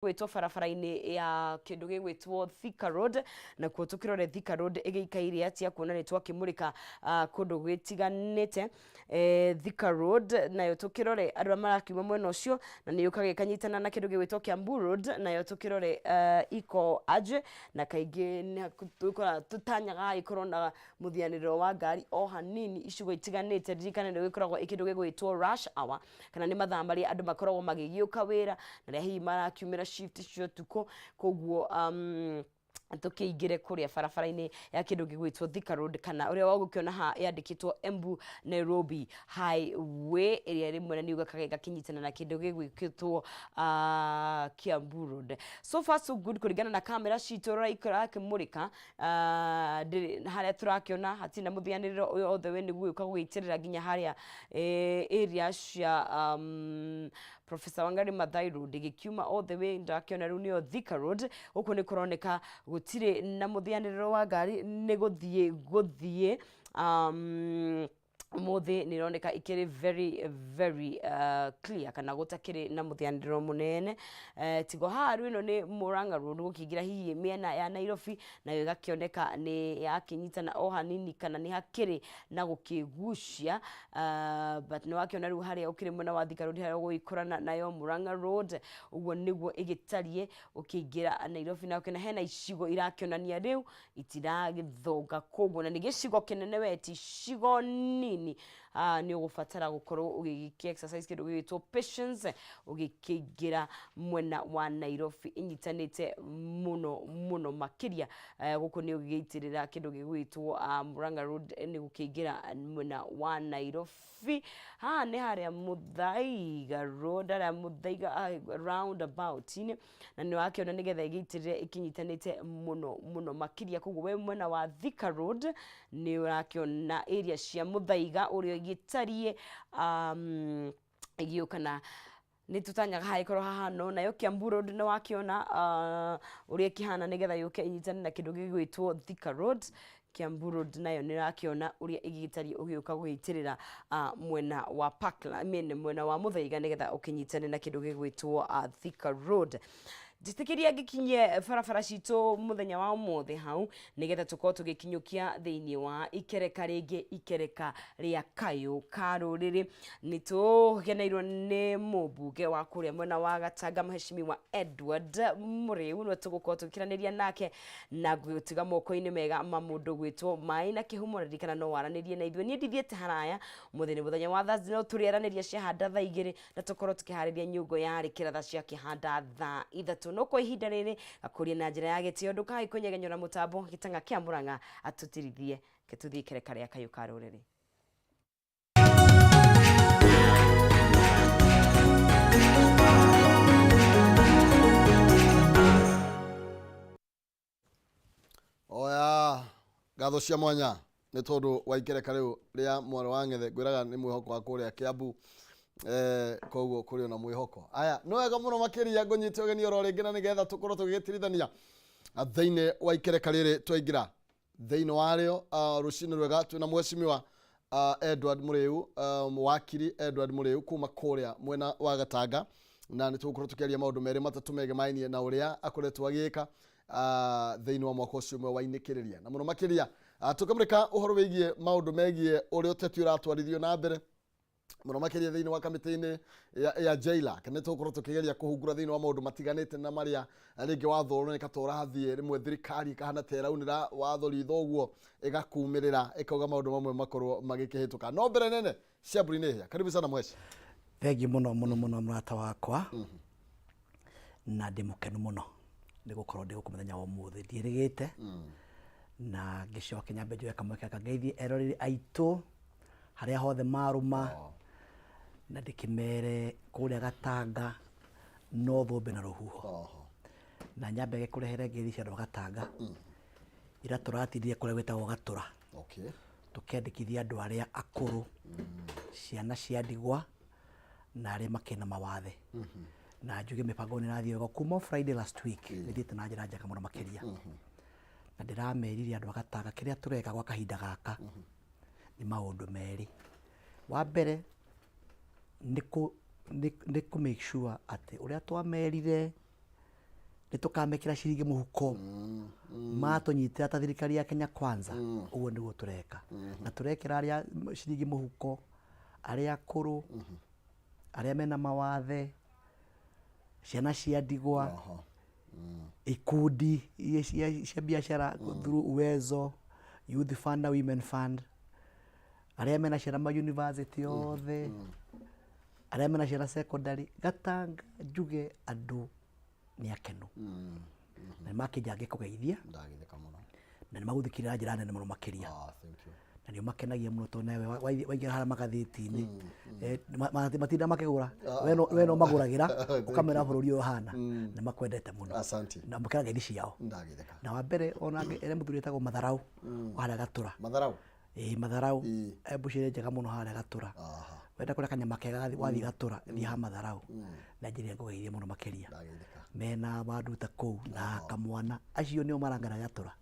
Gwĩtwo barabara-inĩ ya kĩndũ gĩgwĩtwo Thika Road, nakuo tũkĩrore Thika Road ĩgĩikaire atĩa, kuona nĩ twakĩmũrĩka kũndũ gwĩtiganĩte. Thika Road nayo tũkĩrore andũ arĩa marakiuma mwena ũcio, na nĩ yũkaga ĩkanyitana na kĩndũ gĩgwĩtwo Kiambu Road, nayo tũkĩrore iko aje, na kaingĩ nĩ tũkoraga tũtanyaga ĩkorwo na mũthianĩrĩro wa ngari o hanini icigo itiganĩte. Ririkana nĩ gĩkoragwo ĩ kĩndũ gĩgwĩtwo rush hour, kana nĩ mathaa marĩa andũ makoragwo magĩgĩũka wĩra, na arĩa hihi marakiumĩra shift cia ũtukũ, koguo tũkĩingĩre kũrĩa barabara-inĩ ya kĩndũ gĩgwĩtwo Thika Road, kana ũrĩa wagũkĩona haha yandĩkĩtwo Embu Nairobi Highway, ĩrĩa rĩmwe na nĩ yũkaga ĩgakĩnyitana na kĩndũ gĩgwĩtwo Kiambu Road. So far so good kũringana na kamera citũ ũrĩa irakĩmũrĩka. Ndĩrĩ harĩa tũrakĩona hatirĩ na mũthianĩrĩro ũyũ othe we nĩ gũgĩũka gũgĩitĩrĩra nginya harĩa area cia Professor Wangari Maathai Road, ĩgĩkiuma all the way ndakĩona rĩu nĩyo Thika Road. Gũkũ nĩ kũroneka gũtirĩ na mũthianĩrĩro wa ngari, nĩ gũthiĩ gũthiĩ. Ũmũthĩ nĩ ĩroneka ikĩrĩ very very clear, kana gũtakĩrĩ na mũthianĩrĩro mũnene. Tigo haha rĩu ĩno nĩ Murang'a Road, gũkĩingĩra hihi mĩena ya Nairobi, nayo ĩgakĩoneka nĩ yakĩnyitana o hanini, kana nĩ hakĩrĩ na gũkĩgucia. But nĩ wakĩona rĩu harĩa ũkĩrĩ mwena wa Thika Road, harĩa ũgũgĩkorana nayo Murang'a Road, ũguo nĩguo ĩgĩtariĩ ũkĩingĩra Nairobi. Na ũkĩona hena icigo irakĩonania rĩu itiragĩthũka, koguo na nĩ gĩcigo kĩnene we, ti icigo nini. Nĩ ũgũbatara gũkorwo ũgĩgĩkĩ exercise kĩndũ gĩgwĩtwo patience ũgĩkĩingĩra mwena wa Nairobi, ĩnyitanĩte mũno mũno makĩria. Gũkũ nĩ ũgĩgĩitĩrĩra kĩndũ gĩgwĩtwo Murang'a Road, nĩ gũkĩingĩra mwena wa Nairobi. Haha nĩ harĩa Muthaiga Road, harĩa Muthaiga roundabout-inĩ, na nĩ wakĩona nĩgetha ĩgĩitĩrĩre ĩkĩnyitanĩte mũno mũno makĩria. Koguo we mwena wa Thika Road nĩ ũrakĩona area cia Muthaiga ũrĩa igĩtariĩ ĩgĩũka, na nĩ tũtanyaga haha ĩkorwo haha no nayo Kiambu Road nĩ wakĩona ũrĩa ĩkĩhana, nĩgetha yũke ĩnyitane na kĩndũ gĩgwĩtwo Thika Road. Kiambu Road nayo nĩ ũrakĩona ũrĩa ĩgĩtariĩ ũgĩũka gũgĩitĩrĩra mwena wa Parkland, I mean, mwena wa Muthaiga, nĩgetha ũkĩnyitane na kĩndũ gĩgwĩtwo Thika Road. Njĩtĩkĩria ngĩkinyie barabara citũ mũthenya wa ũmũthĩ hau, nĩgetha tũkorwo tũgĩkinyũkia thĩinĩ wa ikereka rĩngĩ, ikereka rĩa kayũ ka rũrĩrĩ. Nĩ tũgeneirwo nĩ mũmbunge wa kũrĩa mwena wa Gatanga, Mheshimiwa Edward Mũrĩu, nĩwe tũgũkorwo tũgĩkiranĩria nake na ngũtiga moko-inĩ mega ma mũndũ gwĩtwo maĩ na kĩhumo. Ririkana no waranĩrie na ithuĩ, niĩ ndithiĩte haraya. Ũmũthĩ nĩ mũthenya wa Thursday, no tũrĩaranĩria ciahanda thaa 2, na tũkorwo tũkĩharĩria nyũngũ ya rĩkĩratha cia kĩhanda thaa 3. No kwa ihinda rĩrĩ gakũrie na njĩra ya gĩtĩo, ndũkae kũnyegenyũra mũtambo gĩtang'a kĩa Mũrang'a atũtirithie tũthiĩ ikereka rĩa kayũ ka rũrĩrĩ. Oya ngatho cia mwanya nĩ tondũ wa ikereka rĩu rĩa mwarĩ wa ng'ethe, ngwĩraga nĩ mwĩhoko wa kũrĩa Kiambu, koguo kũrĩ ona mwĩhoko. Aya, nĩ wega mũno makĩria ngũnyite ũgeni oro rĩngĩ, na nĩgetha tũkorwo tũgĩgĩtirithania thĩinĩ wa ikereka rĩrĩ twaingĩra thĩinĩ warĩo. Rũcinĩ rwega, twĩna mheshimiwa Edward Mũrĩu, wakiri Edward Mũrĩu kuma kũrĩa mwena wa Gatanga, na nĩ tũgũkorwo tũkĩaria maũndũ merĩ matatũ megemainie na ũrĩa akoretwo agĩka thĩinĩ wa mwaka ũcio ũmwe wa inĩkĩrĩria, na mũno makĩria tũkamũrĩka ũhoro wĩgiĩ maũndũ megiĩ ũrĩa ũteti ũratwarithio na mbere, mũno makĩria thĩinĩ wa kamĩtĩ-inĩ ya JLAC. Nĩ tũgũkorwo tũkĩgeria kũhungura thĩinĩ wa maũndũ matiganĩte na marĩa rĩngĩ watho ũroneka ta ũrathiĩ, rĩmwe thirikari ĩkahana ta ĩraunĩra watho ritho ũguo, ĩgakumĩrĩra ĩkauga maũndũ mamwe makorwo magĩkĩhĩtũka. No mbere nene, ciamburi nĩ hĩa. Karibu sana, mweshi. Thengiũ mũno mũno mũno, mũrata wakwa, na ndĩ mũkenu mũno nĩ gũkorwo ndĩ gũkũ mũthenya wa ũmũthĩ. Ndiĩrĩgĩte na ngĩcoke nyambe njoe kamweke gaka ngeithie eroreri aitũ harĩa hothe marũma, na ndĩkĩmere kũrĩa Gatanga no thũmbĩ na rũhuho. Na nyambe gĩkũrehere ngeithi cia andũ a Gatanga. Ira tũratindire kũrĩa gwĩtagwo Gatũra, tũkĩandĩkithia andũ arĩa akũrũ, ciana cia ndigwa na arĩa makĩrĩ na mawathe. Na njuge mĩbango nĩ ĩrathiĩ wega kuma Friday last week, nĩ ĩthiĩte na njĩra njega mũno makĩria. Na ndĩramerire andũ a Gatanga kĩrĩa tũreka gwa kahinda gaka nĩ maũndũ merĩ. Wa mbere nĩ kũ make sure atĩ ũrĩa twamerire. Nĩ tũkamekĩra ciringi mũhuko matũnyitĩra ta thirikari ya Kenya Kwanza. Ũguo nĩguo tũreka, na tũrekĩra arĩa ciringi mũhuko, arĩa akũrũ, arĩa mena mawathe, ciana cia ndigwa, ikundi iria cia biacara through Uwezo, Youth Fund na Women Fund, arĩa mena ciana ma university othe, arĩa mena ciana secondary. Gatanga njuge andũ nĩ akenu na nĩ makĩnja ngĩkũgeithia. Ndagithĩka mũno. Na nĩ magũthikĩrĩria na njĩra nene mũno makĩria. Ah, thank you. Na nĩ ũmakenagia mũno tondũ nawe waingĩra harĩa magathĩti-inĩ, matinda makĩgũra, we no magũragĩra ũkamera bũrũri ũyũ ũhana. Nĩ makwendete mũno. Asante. Na mũkĩra ngeithi ciao. Ndagithĩka. Na wa mbere ona ene mũthuri etagwo Matharau wa harĩa Gatũra. Matharau. Ĩĩ, Matharau. Ĩĩ. Mbucĩrĩ njega mũno harĩa Gatũra. Wenda kũrĩa kanyama kega wathiĩ Gatũra, thiĩ ha Matharau. Na njĩra ngũgeithie mũno makĩria. Ndagithĩka. Mena wanduta kũu na kamwana acio nĩo marangara Gatũra.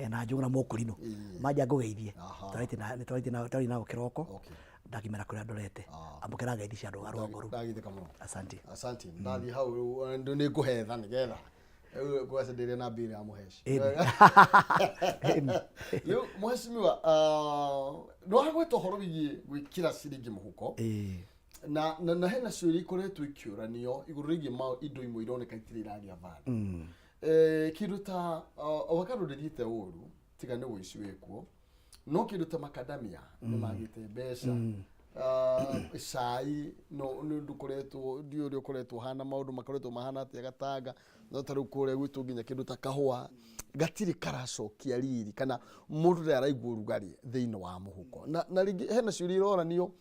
Na Njũgũ na Mũkũrinũ. Manja ngũgeithie. Twarĩtie nao kĩroko. Ndakĩmera kũrĩa ndorete. Amũkĩra ngeithi cia andũ a rũgongo rũu. Ndagithĩka mũno. Asante. Asante. Ndathiĩ hau rĩu nĩ ngũhetha nĩgetha rĩu ngwaca ndĩrĩ na mbirũ ya mũheci. Rĩu mheshimiwa, nĩ wagweta ũhoro wĩgiĩ gwĩkĩra ciringi mũhuko. Na hena ciũria ikoretwo ikĩũranio igũrũ rĩgiĩ indo imwe ironeka itirĩ iragĩa value. Kĩndũ ta avocado ndĩthiĩte ũru, tiga nĩ ũici wĩkuo, no kĩndũ ta macadamia nĩ magĩte mbeca. Cai no nĩ ũndũ ũkoretwo, ndiũĩ ũrĩa ũkoretwo ũhana, maũndũ makoretwo mahana atĩa Gatanga, no ta rĩu kũrĩa gwitũ nginya kĩndũ ta kahũa gatirĩ karacokia riri kana mũndũ ndarĩ araigua ũrugarĩ thĩinĩ wa mũhuko. Na rĩngĩ hena ciũria iroranio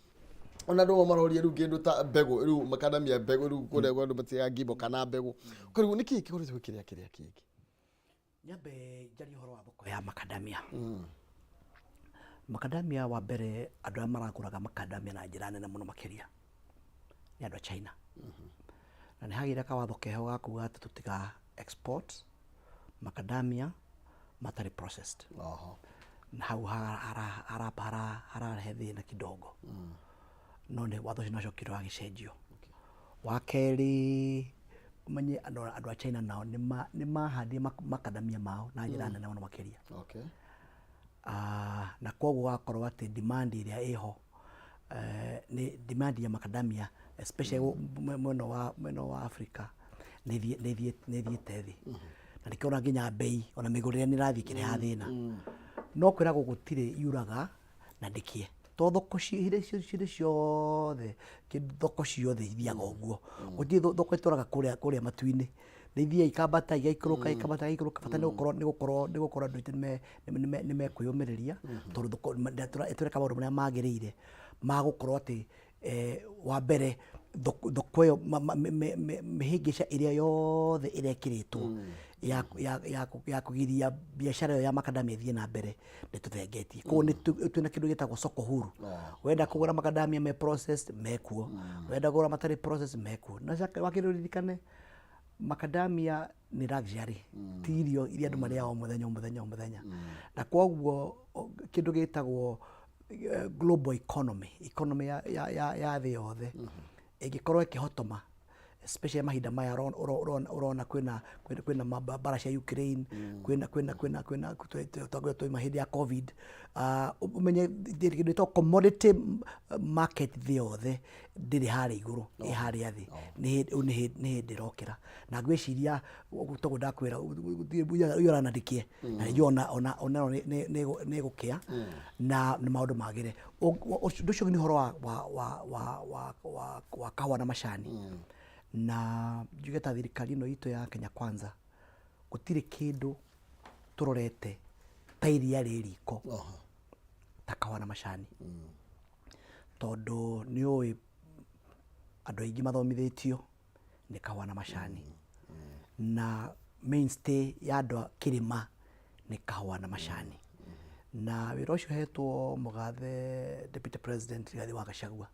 ona andũ amwe maroria rĩu kĩndũ ta mbegũ, rĩu macadamia mbegũ, rĩu kũrĩa kwa andũ matigaga ngimbo kana mbegũ, koguo nĩkĩĩ kĩkoretwo kĩrĩa kĩrĩa kĩngĩ? Nyambe njarie ũhoro wa thoko ya macadamia. Macadamia, wa mbere, andũ arĩa maragũraga macadamia na njĩra nene mũno makĩria nĩ andũ a China. Na nĩ hagĩire kawatho keho ga kuga atĩ tũtiga export macadamia matarĩ processed. Na hau hararehe thĩna kidogo. No nĩ watho ũcio nĩ wacokire wagĩcenjio. Wa kerĩ, ũmenye andũ a China nao nĩ mahandire macadamia mao na njĩra nene mũno makĩria. Na koguo gũgakorwo atĩ demand ĩrĩa ĩho nĩ demand ya macadamia, especially mwena wa Africa, nĩ ĩthiĩte thĩ. Na nĩkĩo ona nginya mbei ona mĩgũrĩre nĩ ĩrathiĩ ĩkĩreha thĩna. No kwĩragwo gũtirĩ yuraga na ndĩkĩe, to thoko cirĩ ciothe, thoko ciothe ithiaga ũguo. Gũtirĩ thoko ĩtũraga kũrĩa matu-inĩ, nĩ ithiaga ikambata, igaikũrũka, ikambata, igaikũrũka. Bata nĩ gũkorwo andũ aitũ nĩ mekwĩyũmĩrĩria, tondũ thoko ĩtũreka maũndũ marĩa magĩrĩire ma gũkorwo atĩ wa mbere thoko ĩyo mĩhĩngĩca ĩrĩa yothe ĩrekĩrĩtwo ya kũgiria biacara ĩyo ya macadamia ĩthiĩ na mbere nĩ tũthengetie. Koguo nĩ twĩna kĩndũ gĩtagwo soko huru. Wenda kũgũra macadamia me processed, mekuo; wenda kũgũra matarĩ processed, mekuo. Na wakĩrĩ ũririkane macadamia nĩ luxury, ti irio iria andũ marĩaga o mũthenya o mũthenya o mũthenya. Na koguo kĩndũ gĩtagwo global economy ya thĩ yothe ĩngĩkorwo ĩkĩhotoma, especially mahinda maya ũrona kwĩna mbara cia Ukraine, kwĩna twakorwo twauma hĩndĩ ya COVID, ũmenye kĩndũ gĩtagwo commodity market thĩ yothe ndĩrĩ harĩa igũrũ, ĩ harĩa thĩ. Rĩu nĩ hĩndĩ ĩrokĩra, na ngwĩciria toguo ndakwĩra ũranandĩkie na nĩnjũĩ ona nĩ ĩgũkĩa na maũndũ magĩre. Ũndũ ũcio ũngĩ nĩ ũhoro wa kahũa na macani. Na njuge ta thirikari ĩno itũ ya Kenya Kwanza, gũtirĩ kĩndũ tũrorete ta iria rĩ riko ta kahũa na macani, tondũ nĩ ũĩ andũ aingĩ mathomithĩtio nĩ kahũa na macani, na mainstay ya andũ a kĩrĩma nĩ kahũa na macani. Na wĩra ũcio ũhetwo mũgathe Deputy President Rigathĩ wa Gachagua,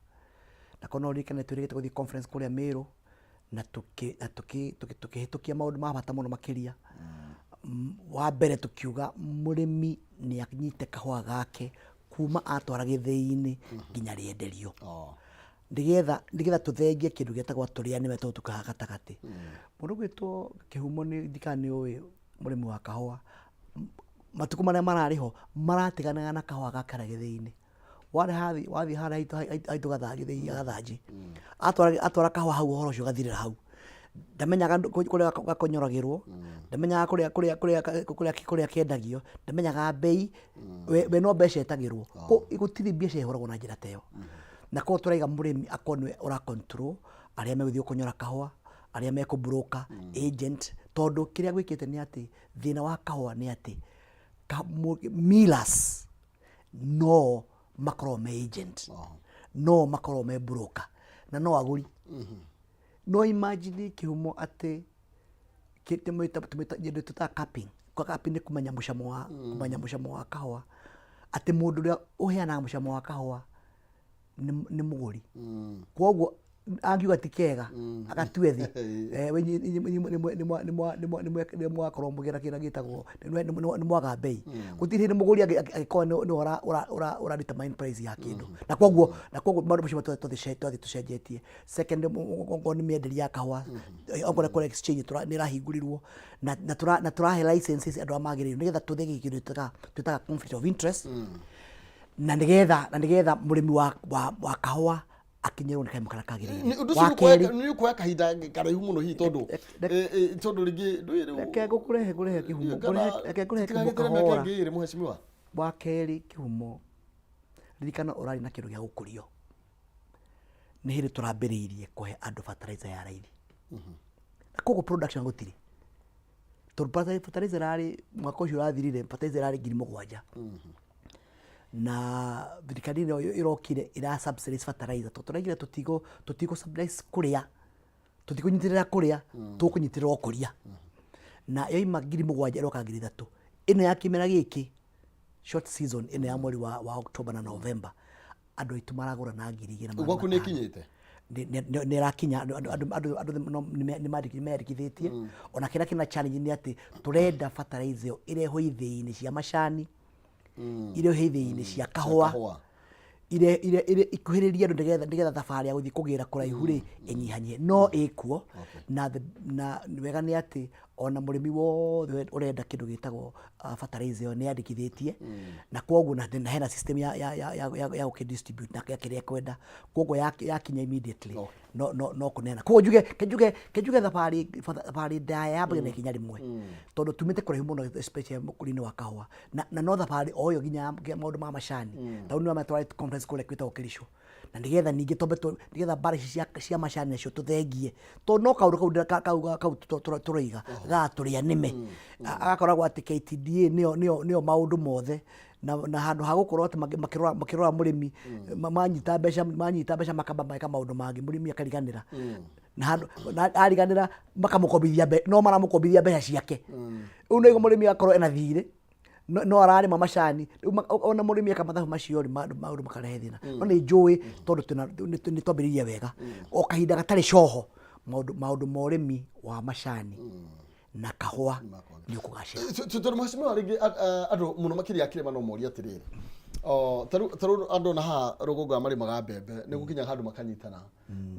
na korwo no ũririkane twĩrĩgĩte gũthiĩ conference kũrĩa Meru na tũkĩhĩtũkia maũndũ ma bata mũno makĩria. Wa mbere tũkiuga mũrĩmi nĩ anyite kahũa gake kuma atwara gĩthĩi-inĩ nginya rĩenderio. Nĩgetha tũthengie kĩndũ gĩtagwo tũrĩa nĩwe tondũ tũkaha gatagatĩ. Mũndũ ũgwĩtwo Kĩhumo nĩ ndikana nĩ ũĩ mũrĩmi wa kahũa, matukũ marĩa mararĩ ho maratiganaga na kahũa ga karĩa gĩthĩi-inĩ. Wareha wathiĩ harĩa haitũ gĩthĩi Gathanjĩ, atwara kahũa hau ũhoro ũcio ũgathirĩra hau. Ndamenyaga kũrĩa gakonyoragĩrwo, ndamenyaga kũrĩa kendagio, ndamenyaga mbei, we no mbeca etagĩrwo. Gũtirĩ biacara ĩhũragwo na njĩra ta ĩyo. Na koguo tũraiga mũrĩmi akorwo nĩwe ũra control arĩa megũthiĩ gũkonyora kahũa, arĩa mekũ broker, agent, tondũ kĩrĩa gwĩkĩte nĩ atĩ thĩna wa kahũa nĩ atĩ millers no makoragwo me agent, no makoragwo me broker na no agũri. No imagine kĩhumo atĩ kĩndũ tũĩtaga cupping. Cupping nĩ kũmenya mũcamo wa kũmenya mũcamo wa kahũa, atĩ mũndũ ũrĩa ũheanaga mũcamo wa kahũa nĩ mũgũri. Koguo angiuga ti kega agatue thĩ, nĩ mwakorwo mũgĩra kĩrĩa gĩtagwo nĩ mwaga mbei. Gũtirĩ hĩndĩ mũgũri angĩkorwo nĩwe ũra determine price ya kĩndũ. Na koguo maũndũ macio twathiĩ tũcenjetie. Second, okorwo nĩ mĩenderie ya kahũa, okorwo nĩ kũrĩa exchange nĩ ĩrahingũrirwo na tũrahe licenses andũ arĩa magĩrĩire nĩgetha tũthenge kĩndũ twĩtaga conflict of interest na nĩgetha mũrĩmi wa kahũa akinyĩrwo nĩ kanyamũ karĩa kagĩrĩire. Ũndũ ũcio nĩ ũkuoya kahinda karaihu mũno hihi tondũ tondũ rĩngĩ ndũĩ rĩu Reke ngũkũrehe ngũrehe kĩhumo, reke ngũrehe kĩhumo mĩaka kahora. ĩngĩ ĩrĩ mheshimiwa. Wa kerĩ kĩhumo, ririkana ũrarĩ na kĩndũ gĩa gũkũrio. Nĩ hĩndĩ tũrambĩrĩirie kũhe andũ fertilizer ya raithi. Na koguo production gũtirĩ. Tondũ fertilizer ĩrarĩ mwaka ũcio ũrathirire fertilizer ĩrarĩ 7,000. Na thirikari ĩno ĩrokire ĩra subsidize fertilizer tondũ tũraigire tũtigũ subsidize kũrĩa, tũtikũnyitĩrĩra kũrĩa, tũkũnyitĩrĩra ũkũria. Na yoima 7,000 ĩroka 3,000. Ĩno ya kĩmera gĩkĩ short season ĩno ya mweri wa October na November andũ aitũ maragũra na ngiri igĩrĩ na magana Gwaku nĩ matano. ĩkinyĩte? Nĩ ĩrakinya andũ nĩ meyandĩkithĩtie. Ona kĩrĩa kĩna challenge nĩ atĩ tũrenda fertilizer ĩyo ĩrehwo ithĩi-inĩ cia macani, irehwo ithĩi-inĩ cia kahũa, Kahũa. ire ikuhĩrĩrie andũ nĩgetha thabarĩ ya gũthiĩ kũgĩra kũraihu rĩ ĩnyihanyie. No ĩkuo na wega nĩ atĩ ona mũrĩmi wothe ũrenda kĩndũ gĩtagwo fertilizer ĩyo nĩ yandĩkithĩtie na koguo na hena system ya gũkĩ distribute na kĩrĩa ekwenda, koguo yakinya immediately no kũneana. Koguo njuge ke njuge thabarĩ ndaya yambagia na ikinya rĩmwe tondũ tumĩte kũraihu mũno especially mũkũria-inĩ wa kahũa na no thabarĩ o ĩyo nginya ya maũndũ ma macani. Tondũ nĩ twarĩ conference kũrĩa kwĩtagwo Kericho na nĩgetha ningĩ twambe nĩgetha mbara ici cia macani nacio tũthengie tondũ no kaũndũ kau tũroiga ga tũrĩa nĩme agakoragwo atĩ KTDA nĩyo maũndũ mothe na handũ ha gũkorwo atĩ makĩrora mũrĩmi, manyita mbeca makamba meka maũndũ mangĩ, mũrĩmi akariganĩra na handũ na ariganĩra makamũkombithia no maramũkombithia mbeca ciake. Rĩu nĩguo mũrĩmi akorwo ena thirĩ no ararĩma macani. Rĩu ona mũrĩmi eka mathabu macio rĩ, maũndũ makarehe thĩna. No nĩ njũĩ tondũ nĩ twambĩrĩirie wega o kahinda gatarĩ coho maũndũ ma ũrĩmi wa macani na kahũa nĩ ũkũgacĩra. Tondũ mheshimiwa rĩngĩ andũ mũno makĩria a kĩrĩma no morie atĩrĩrĩ, tarĩu andũ ona haha rũgongo aya marĩmaga mbembe nĩ gũkinyaga handũ makanyitana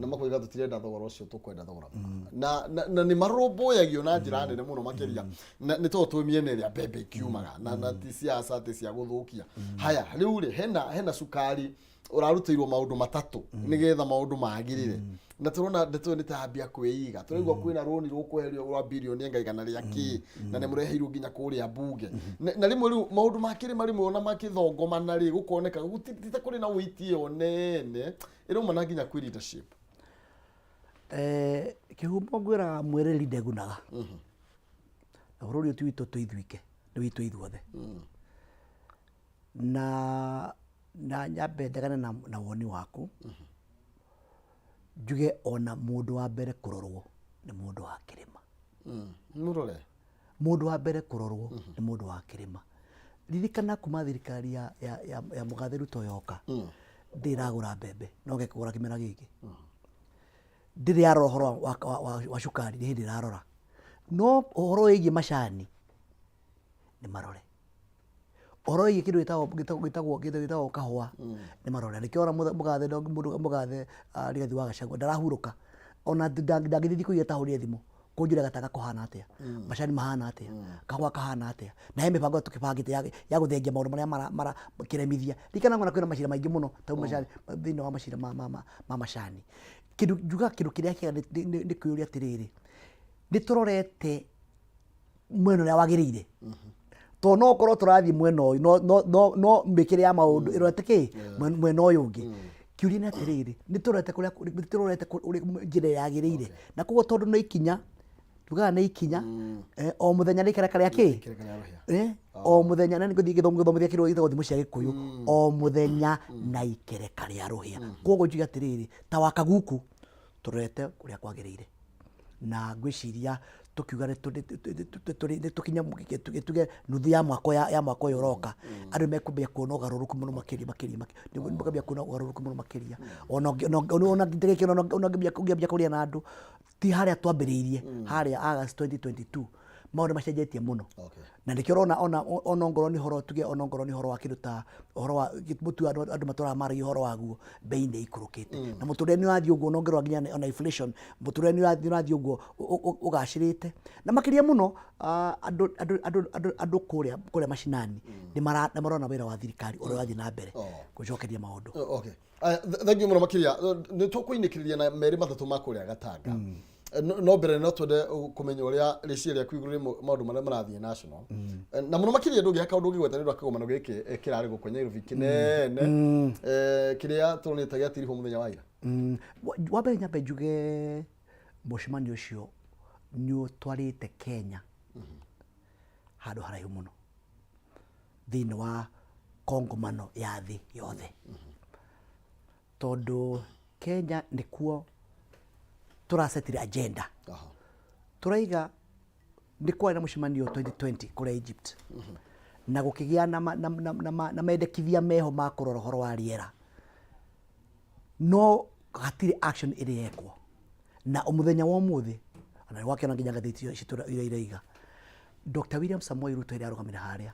na makoiga tũtirenda thogora ũcio, tũkwenda thogora mũna, na nĩ marũmbũyagio na njĩra nene mũno makĩria na nĩ tondũ twĩ mĩena ĩrĩa mbembe ikiumaga na ti siasa atĩ cia gũthũkia. Haya, rĩu rĩ hena cukari ũrarutĩirwo maũndũ matatũ nĩgetha maũndũ magĩrĩre na tũrona ndeto ĩyo nĩ tambia kwĩiga, tũraigua kwĩna rũni rũkweherio rwa birioni anga igana rĩa kĩ na nĩ mũreheirwo nginya kũrĩa mbunge na rĩmwe rĩu maũndũ ma kĩrĩma rĩmwe ona makĩthongomana rĩ gũkoneka ti ta kũrĩ na ũiti ĩyo nene ĩrauma na nginya kwĩ leadership. Kĩhumo ngwĩraga mwĩrĩri ndegunaga na bũrũri ũyũ ti witũ twĩ ithuike, nĩ witũ ithuothe na nyambe ndegane na woni waku njuge ona mũndũ wa mbere kũrorwo nĩ mũndũ wa kĩrĩma. Mũrore. Mũndũ wa mbere kũrorwo nĩ mũndũ wa kĩrĩma. Ririkana kuma thirikari ya mũgathe Ruto yoka ndĩrĩ ĩragũra mbembe no gekũgũra kĩmera gĩkĩ, ndĩrĩ yarora ũhoro wa cukari, nĩ hĩndĩ ĩrarora, no ũhoro wĩgiĩ macani nĩ marore. Ũhoro wĩgiĩ kĩndũ gĩtagwo kahũa nĩ marora. Nĩkĩo ũrona mũgathe mũndũ mũgathe Rigathi wa Gachagua ndarahurũka ona ndangĩthiĩ thikũ igĩrĩ atahũrire thimũ kũnjũria Gatanga kũhana atĩa, macani mahana atĩa, kahũa kahana atĩa. Na he mĩbango tũkĩbangĩte ya gũthengia maũndũ marĩa mara kĩremithia. Ririkana ona kwĩna macira maingĩ mũno ta macani thĩinĩ wa macira ma macani. Kĩndũ njugaga kĩndũ kĩrĩa kĩega nĩ kwĩyũria atĩrĩrĩ, nĩ tũrorete mwena ũrĩa wagĩrĩire? Tondũ no ũkorwo tũrathiĩ mwena ũyũ no mĩkĩre ya maũndũ ĩrorete kĩ mwena ũyũ ũngĩ. Kĩũria nĩ atĩrĩrĩ, nĩ tũrorete kũrĩa, nĩ tũrorete njĩra ĩrĩa yagĩrĩire? Na koguo tondũ nĩ ikinya, tugaga nĩ ikinya, o mũthenya nĩ ikereka rĩa kĩ? Ikereka rĩa rũhĩa. O mũthenya, na nĩ ngũthiĩ ngĩthomithia kĩndũ gĩtagwo thimo cia Gĩkũyũ, o mũthenya na ikereka rĩa rũhĩa. Koguo njuge atĩrĩrĩ, ta wa Kaguku, tũrorete ũrĩa kwagĩrĩire. Na ngwĩciria tũkiuga nĩ tũkinye tuge nuthu ya mwaka ya mwaka ũyũ ũroka, andũ nĩ mekwambia kuona ũgarũrũku mũno makĩria makĩria makĩria, nĩ mekwambia kuona ũgarũrũku mũno makĩria. Ona ũngĩambia kũrĩa na andũ, ti harĩa twambĩrĩirie harĩa August 2022, maũndũ nĩ macenjetie mũno. Na nĩkĩo ũrona ona ongorwo nĩ ũhoro tuge ona ongorwo nĩ ũhoro wa kĩndũ ta ũhoro wa mũtu andũ matũraga maragia ũhoro waguo, bei nĩ ĩikũrũkĩte. Na mũtũrĩre nĩ ũrathiĩ ũguo ona ũngĩrora nginya ona inflation, mũtũrĩre nĩ ũrathiĩ ũguo ũgacĩrĩte. Na makĩria mũno andũ kũrĩa macinani nĩ marona wĩra wa thirikari ũrĩa ũrathiĩ na mbere gũcokeria maũndũ. Okay. Thank you mũno makĩria. Nĩ tũkũinĩkĩrĩria na merĩ matatũ ma kũrĩa Gatanga. No mbere no twende kũmenya ũrĩa rĩciria rĩaku igũrũ rĩ maũndũ marĩa marathiĩ national. Na mũno makĩria ndũngĩaga kaũndũ ũngĩgweta nĩ ũndũ wa kĩgomano gĩkĩ kĩrarĩ gũkũ Nairobi kĩnene, kĩrĩa tũronete gĩatirihwo mũthenya wa ira. Wa mbere nyambe njuge mũcemanio ũcio nĩ ũtwarĩte Kenya handũ haraihu mũno thĩinĩ wa kongomano ya thĩ yothe. Tondũ Kenya nĩkuo tũrasetire agenda. Tũraiga nĩ kwarĩ na mũcemanio 2020 kũrĩa Egypt na gũkĩgĩa na mendekithia meho ma kũrora ũhoro wa rĩera, no hatirĩ action ĩrĩ yekwo. Na mũthenya wa ũmũthĩ ona nĩ wakĩona nginya ngathĩti citũ iria iraiga Dr. William Samoei Ruto ĩrĩa arũgamĩre harĩa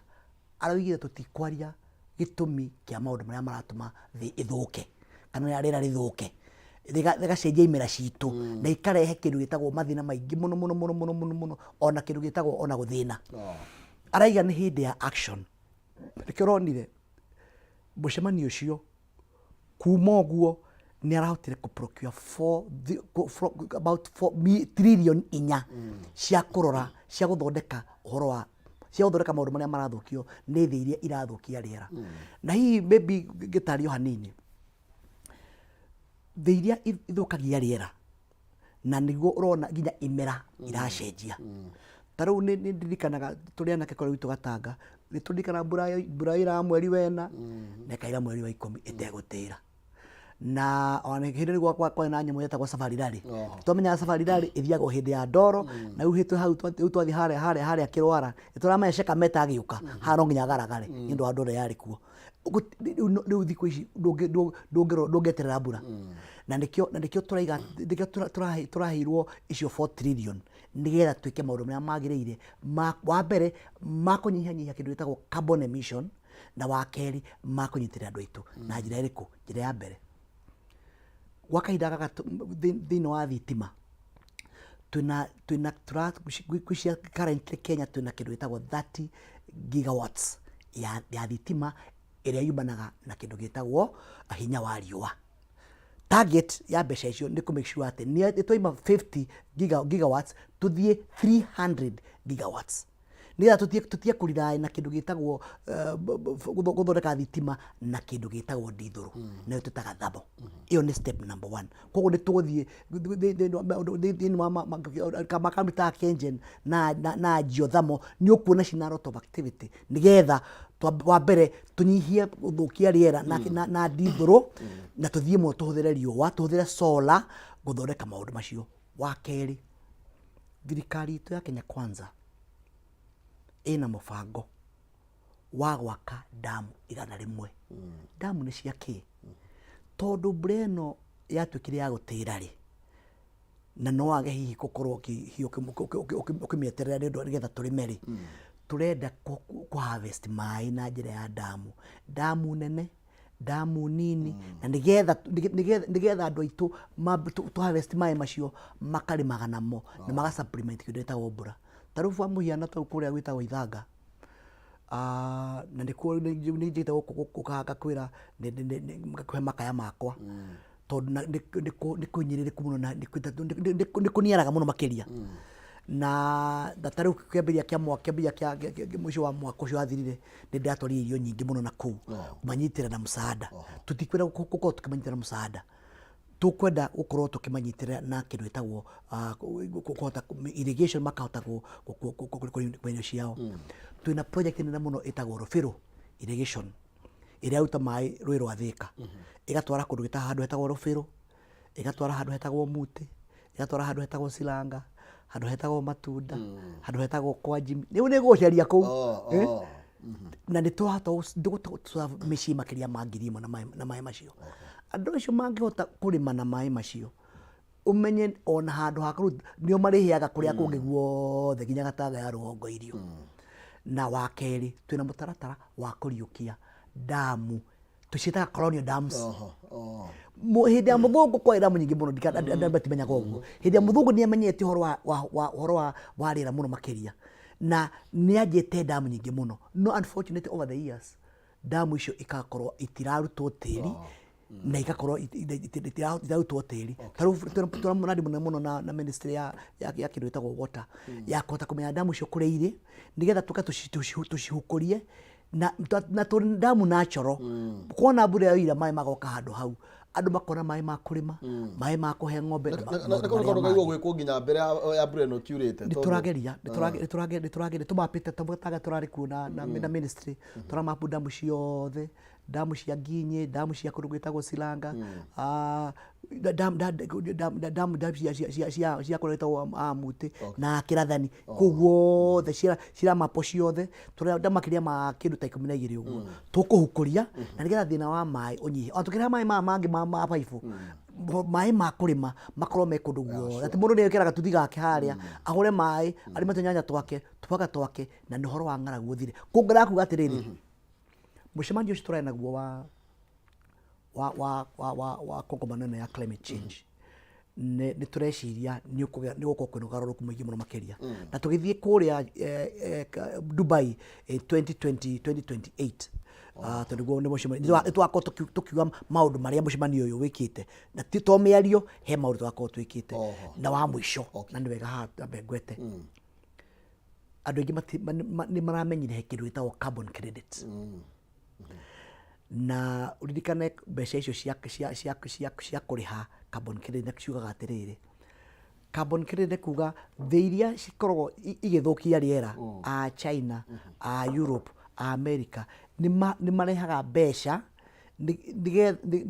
araugire tũtikwaria gĩtũmi kĩa maũndũ marĩa maratũma thĩ ĩthũke kana rĩera rĩthũke rĩgacenjia imera citũ na ikarehe kĩndũ gĩtagwo mathĩna maingĩ mũno mũno mũno mũno mũno mũno, ona kĩndũ gĩtagwo ona gũthĩna. Araiga nĩ hĩndĩ ya action. Nĩkĩo ũronire mũcemanio ũcio kuma ũguo nĩ arahotire kũ procure about 4 trillion cia kũrora, cia gũthondeka ũhoro wa cia gũthondeka maũndũ marĩa marathũkio nĩ thĩ iria irathũkia rĩera. Na hihi maybe ngĩtario hanini, thĩ iria ithũkagia rĩera na nĩguo ũrona nginya imera iracenjia. Ta rĩu nĩ ndirikanaga tũrĩ anake kũrĩa gwitũ Gatanga, nĩ tũririkanaga mbura yoiraga mweri wena na ĩkaira mweri wa 10 ĩtegũtĩra. Na ona hĩndĩ ĩyo kwarĩ na nyamũ yetagwo Safari Rally. Twamenyaga Safari Rally ĩthiagwo hĩndĩ ya ndoro, na rĩu hĩtũ hau rĩu twathiĩ harĩa Kĩrwara nĩ tũramenya Sheka agĩũka haha no nginya agaragare nĩ ũndũ wa ndoro yarĩ kuo. Rĩu thikũ ici ndũngĩeterera mbura. Na nĩkĩo tũraiga, nĩkĩo tũraheirwo icio 4 trillion nĩgetha twĩke maũndũ marĩa magĩrĩire ma wa mbere ma kũnyihanyihia kĩndũ gĩtagwo carbon emission, na wa kerĩ ma kũnyitĩrĩra andũ aitũ. Na njĩra ĩrĩkũ? Njĩra ya mbere, gwa kahinda gaka thĩinĩ wa thitima twĩna ngwĩciria currently Kenya twĩna kĩndũ gĩtagwo 30 gigawatts ya thitima ĩrĩa yumanaga na kĩndũ gĩtagwo hinya wa riũa. Target ya mbeca icio nĩ kũ make sure atĩ nĩ twaima 50 gigawatts tũthiĩ 300 gigawatts, nĩgetha tũtige kũ-rely na kĩndũ gĩtagwo gũthondeka thitima na kĩndũ gĩtagwo ndithũrũ, nayo twĩtaga thermal. Ĩyo nĩ step number one. Koguo nĩ tũgũthiĩ thĩinĩ wa makambuni ta KenGen na geothermal, nĩ ũkuona cina lot of activity nĩgetha wa mbere tũnyihie gũthũkia rĩera na ndithũrũ, na tũthiĩ mũno tũhũthĩre riũa, tũhũthĩre solar gũthondeka maũndũ macio. Wa kerĩ, thirikari itũ ya Kenya Kwanza ĩna mũbango wa gwaka ndamu 100. Ndamu nĩ cia kĩ? Tondũ mbura ĩno yatuĩkire ya gũtĩra rĩ, na no wage hihi gũkorwo hihi ũkĩmĩeterera nĩ ũndũ nĩgetha tũrĩme rĩ, Tũrenda kũ harvest maĩ na njĩra ya ndamu, ndamu nene, ndamu nini, na nĩgetha nĩgetha andũ aitũ tũ harvest maĩ macio makarĩmaga namo na maga supplement kĩndũ gĩtagwo mbura. Ta rĩu kwa mũhiano ta rĩu kũrĩa gwĩtagwo Ithanga, na nĩkuo nĩ njĩte gũka ngakwĩra ngakũhe makaya makwa, tondũ nĩ kũhinyĩrĩrĩku mũno na nĩ kũniaraga mũno makĩria. Na ta rĩu kĩambĩrĩria kĩa mwaka, kĩambĩrĩria kĩa mũico wa mwaka ũcio wathirire, nĩ ndatwarire irio nyingĩ mũno na kũu kũmanyitĩrĩra na msaada. Tũtikwenda gũkorwo tũkĩmanyitĩrĩra na msaada, tũkwenda gũkorwo tũkĩmanyitĩrĩra na kĩndũ gĩtagwo kũhota irrigation, makahota kũrĩma irio ciao. Twĩna project nene mũno ĩtagwo Rũbĩrũ Irrigation, ĩrĩa ĩraruta maĩ rũĩ rwa Thĩka, ĩgatwara kũndũ handũ hetagwo Rũbĩrũ, ĩgatwara handũ hetagwo Mũtĩ, ĩgatwara handũ hetagwo Silanga, handũ hetagwo Matunda, handũ hetagwo kwa Jimmy. Rĩu nĩ ngũgũcaria kũu. Eh? Na nĩ twahota gũ mĩciĩ makĩria ma 1000 na maĩ macio. Andũ acio mangĩhota kũrĩma na maĩ macio, ũmenye ona handũ ha kũruta nĩo marĩheaga kũrĩa kũngĩ guothe nginya Gatanga ya rũgongo irio. Na wa kerĩ, twĩna mũtaratara wa kũriũkia ndamu, tũciĩtaga colonial dams. Oho, oh. Hĩndĩ ya mũthũngũ kwarĩ damu nyingĩ mũno, andũ matimenyaga ũguo. Hĩndĩ ya mũthũngũ nĩ amenyete ũhoro wa ũhoro wa rĩera mũno makĩria, na nĩ anjĩte damu nyingĩ mũno, no unfortunately over the years damu icio ikakorwo itirarutwo tĩri, na igakorwo itirarutwo tĩri. Ta rĩu twĩna mũradi mũnene mũno na ministry ya kĩndũ gĩtagwo water, ya kũhota kũmenya damu icio kũrĩa irĩ, nĩgetha tũke tũcihukũrie na tũ damu natural. Kuona mbura yoira, maĩ magoka handũ hau, andũ makona maĩ ma kũrĩma, maĩ ma kũhe ng'ombe na na maũndũ na kau nĩ marĩa kaũndũ kaigua mangĩ. Gwĩkwo nginya mbere ya mbura ĩno kiurĩte. Nĩ tũrageria, nĩ tũrageria, tũmapĩte taga tũrarĩ kuo na ministry, tũramapu damu ciothe, damu cia Nginyi, damu cia kũndũ gwĩtagwo Silanga, damu cia kũrĩa gwĩtagwo Mũtĩ na Kĩrathani, kũu guothe ciramapo ciothe, tũrenda makĩria ma kĩndũ ta 12 ũguo tũkũhukũria, na nĩgetha thĩna wa maĩ ũnyihe. Ona tũkĩreha maĩ maya mangĩ ma baibũ, maĩ ma kũrĩma makorwo me kũndũ guothe, atĩ mũndũ nĩ ekĩra gatuthi gake harĩa, ahũre maĩ, arĩme tũnyanya twake, tũboga twake, na nĩ ũhoro wa ng'aragu ũthire. Kũngĩra kuga atĩrĩrĩ, mũcemanio ũcio tũrarĩ naguo wa kongamano ĩno ya climate change, nĩ tũreciria nĩ ũgũkorwo kwĩna ũgarũrũku mũingĩ mũno makĩria, na tũgĩthiĩ kũrĩa Dubai 2020 2028, tondũ nĩguo nĩ mũcemanio nĩ tũgakorwo tũkiuga maũndũ marĩa mũcemanio ũyũ wĩkĩte, na ti to mĩario, he maũndũ tũgakorwo twĩkĩte. Na wa mũico, na nĩ wega haha twambe ngwete, andũ aingĩ nĩ maramenyire he kĩndũ gĩtagwo carbon credit, na ũririkane mbeca icio cia kũrĩha carbon credit, na ciugaga atĩrĩrĩ, carbon credit nĩ kuga thĩ iria cikoragwo igĩthũkia rĩera, a China, a Europe, a America, nĩ marehaga mbeca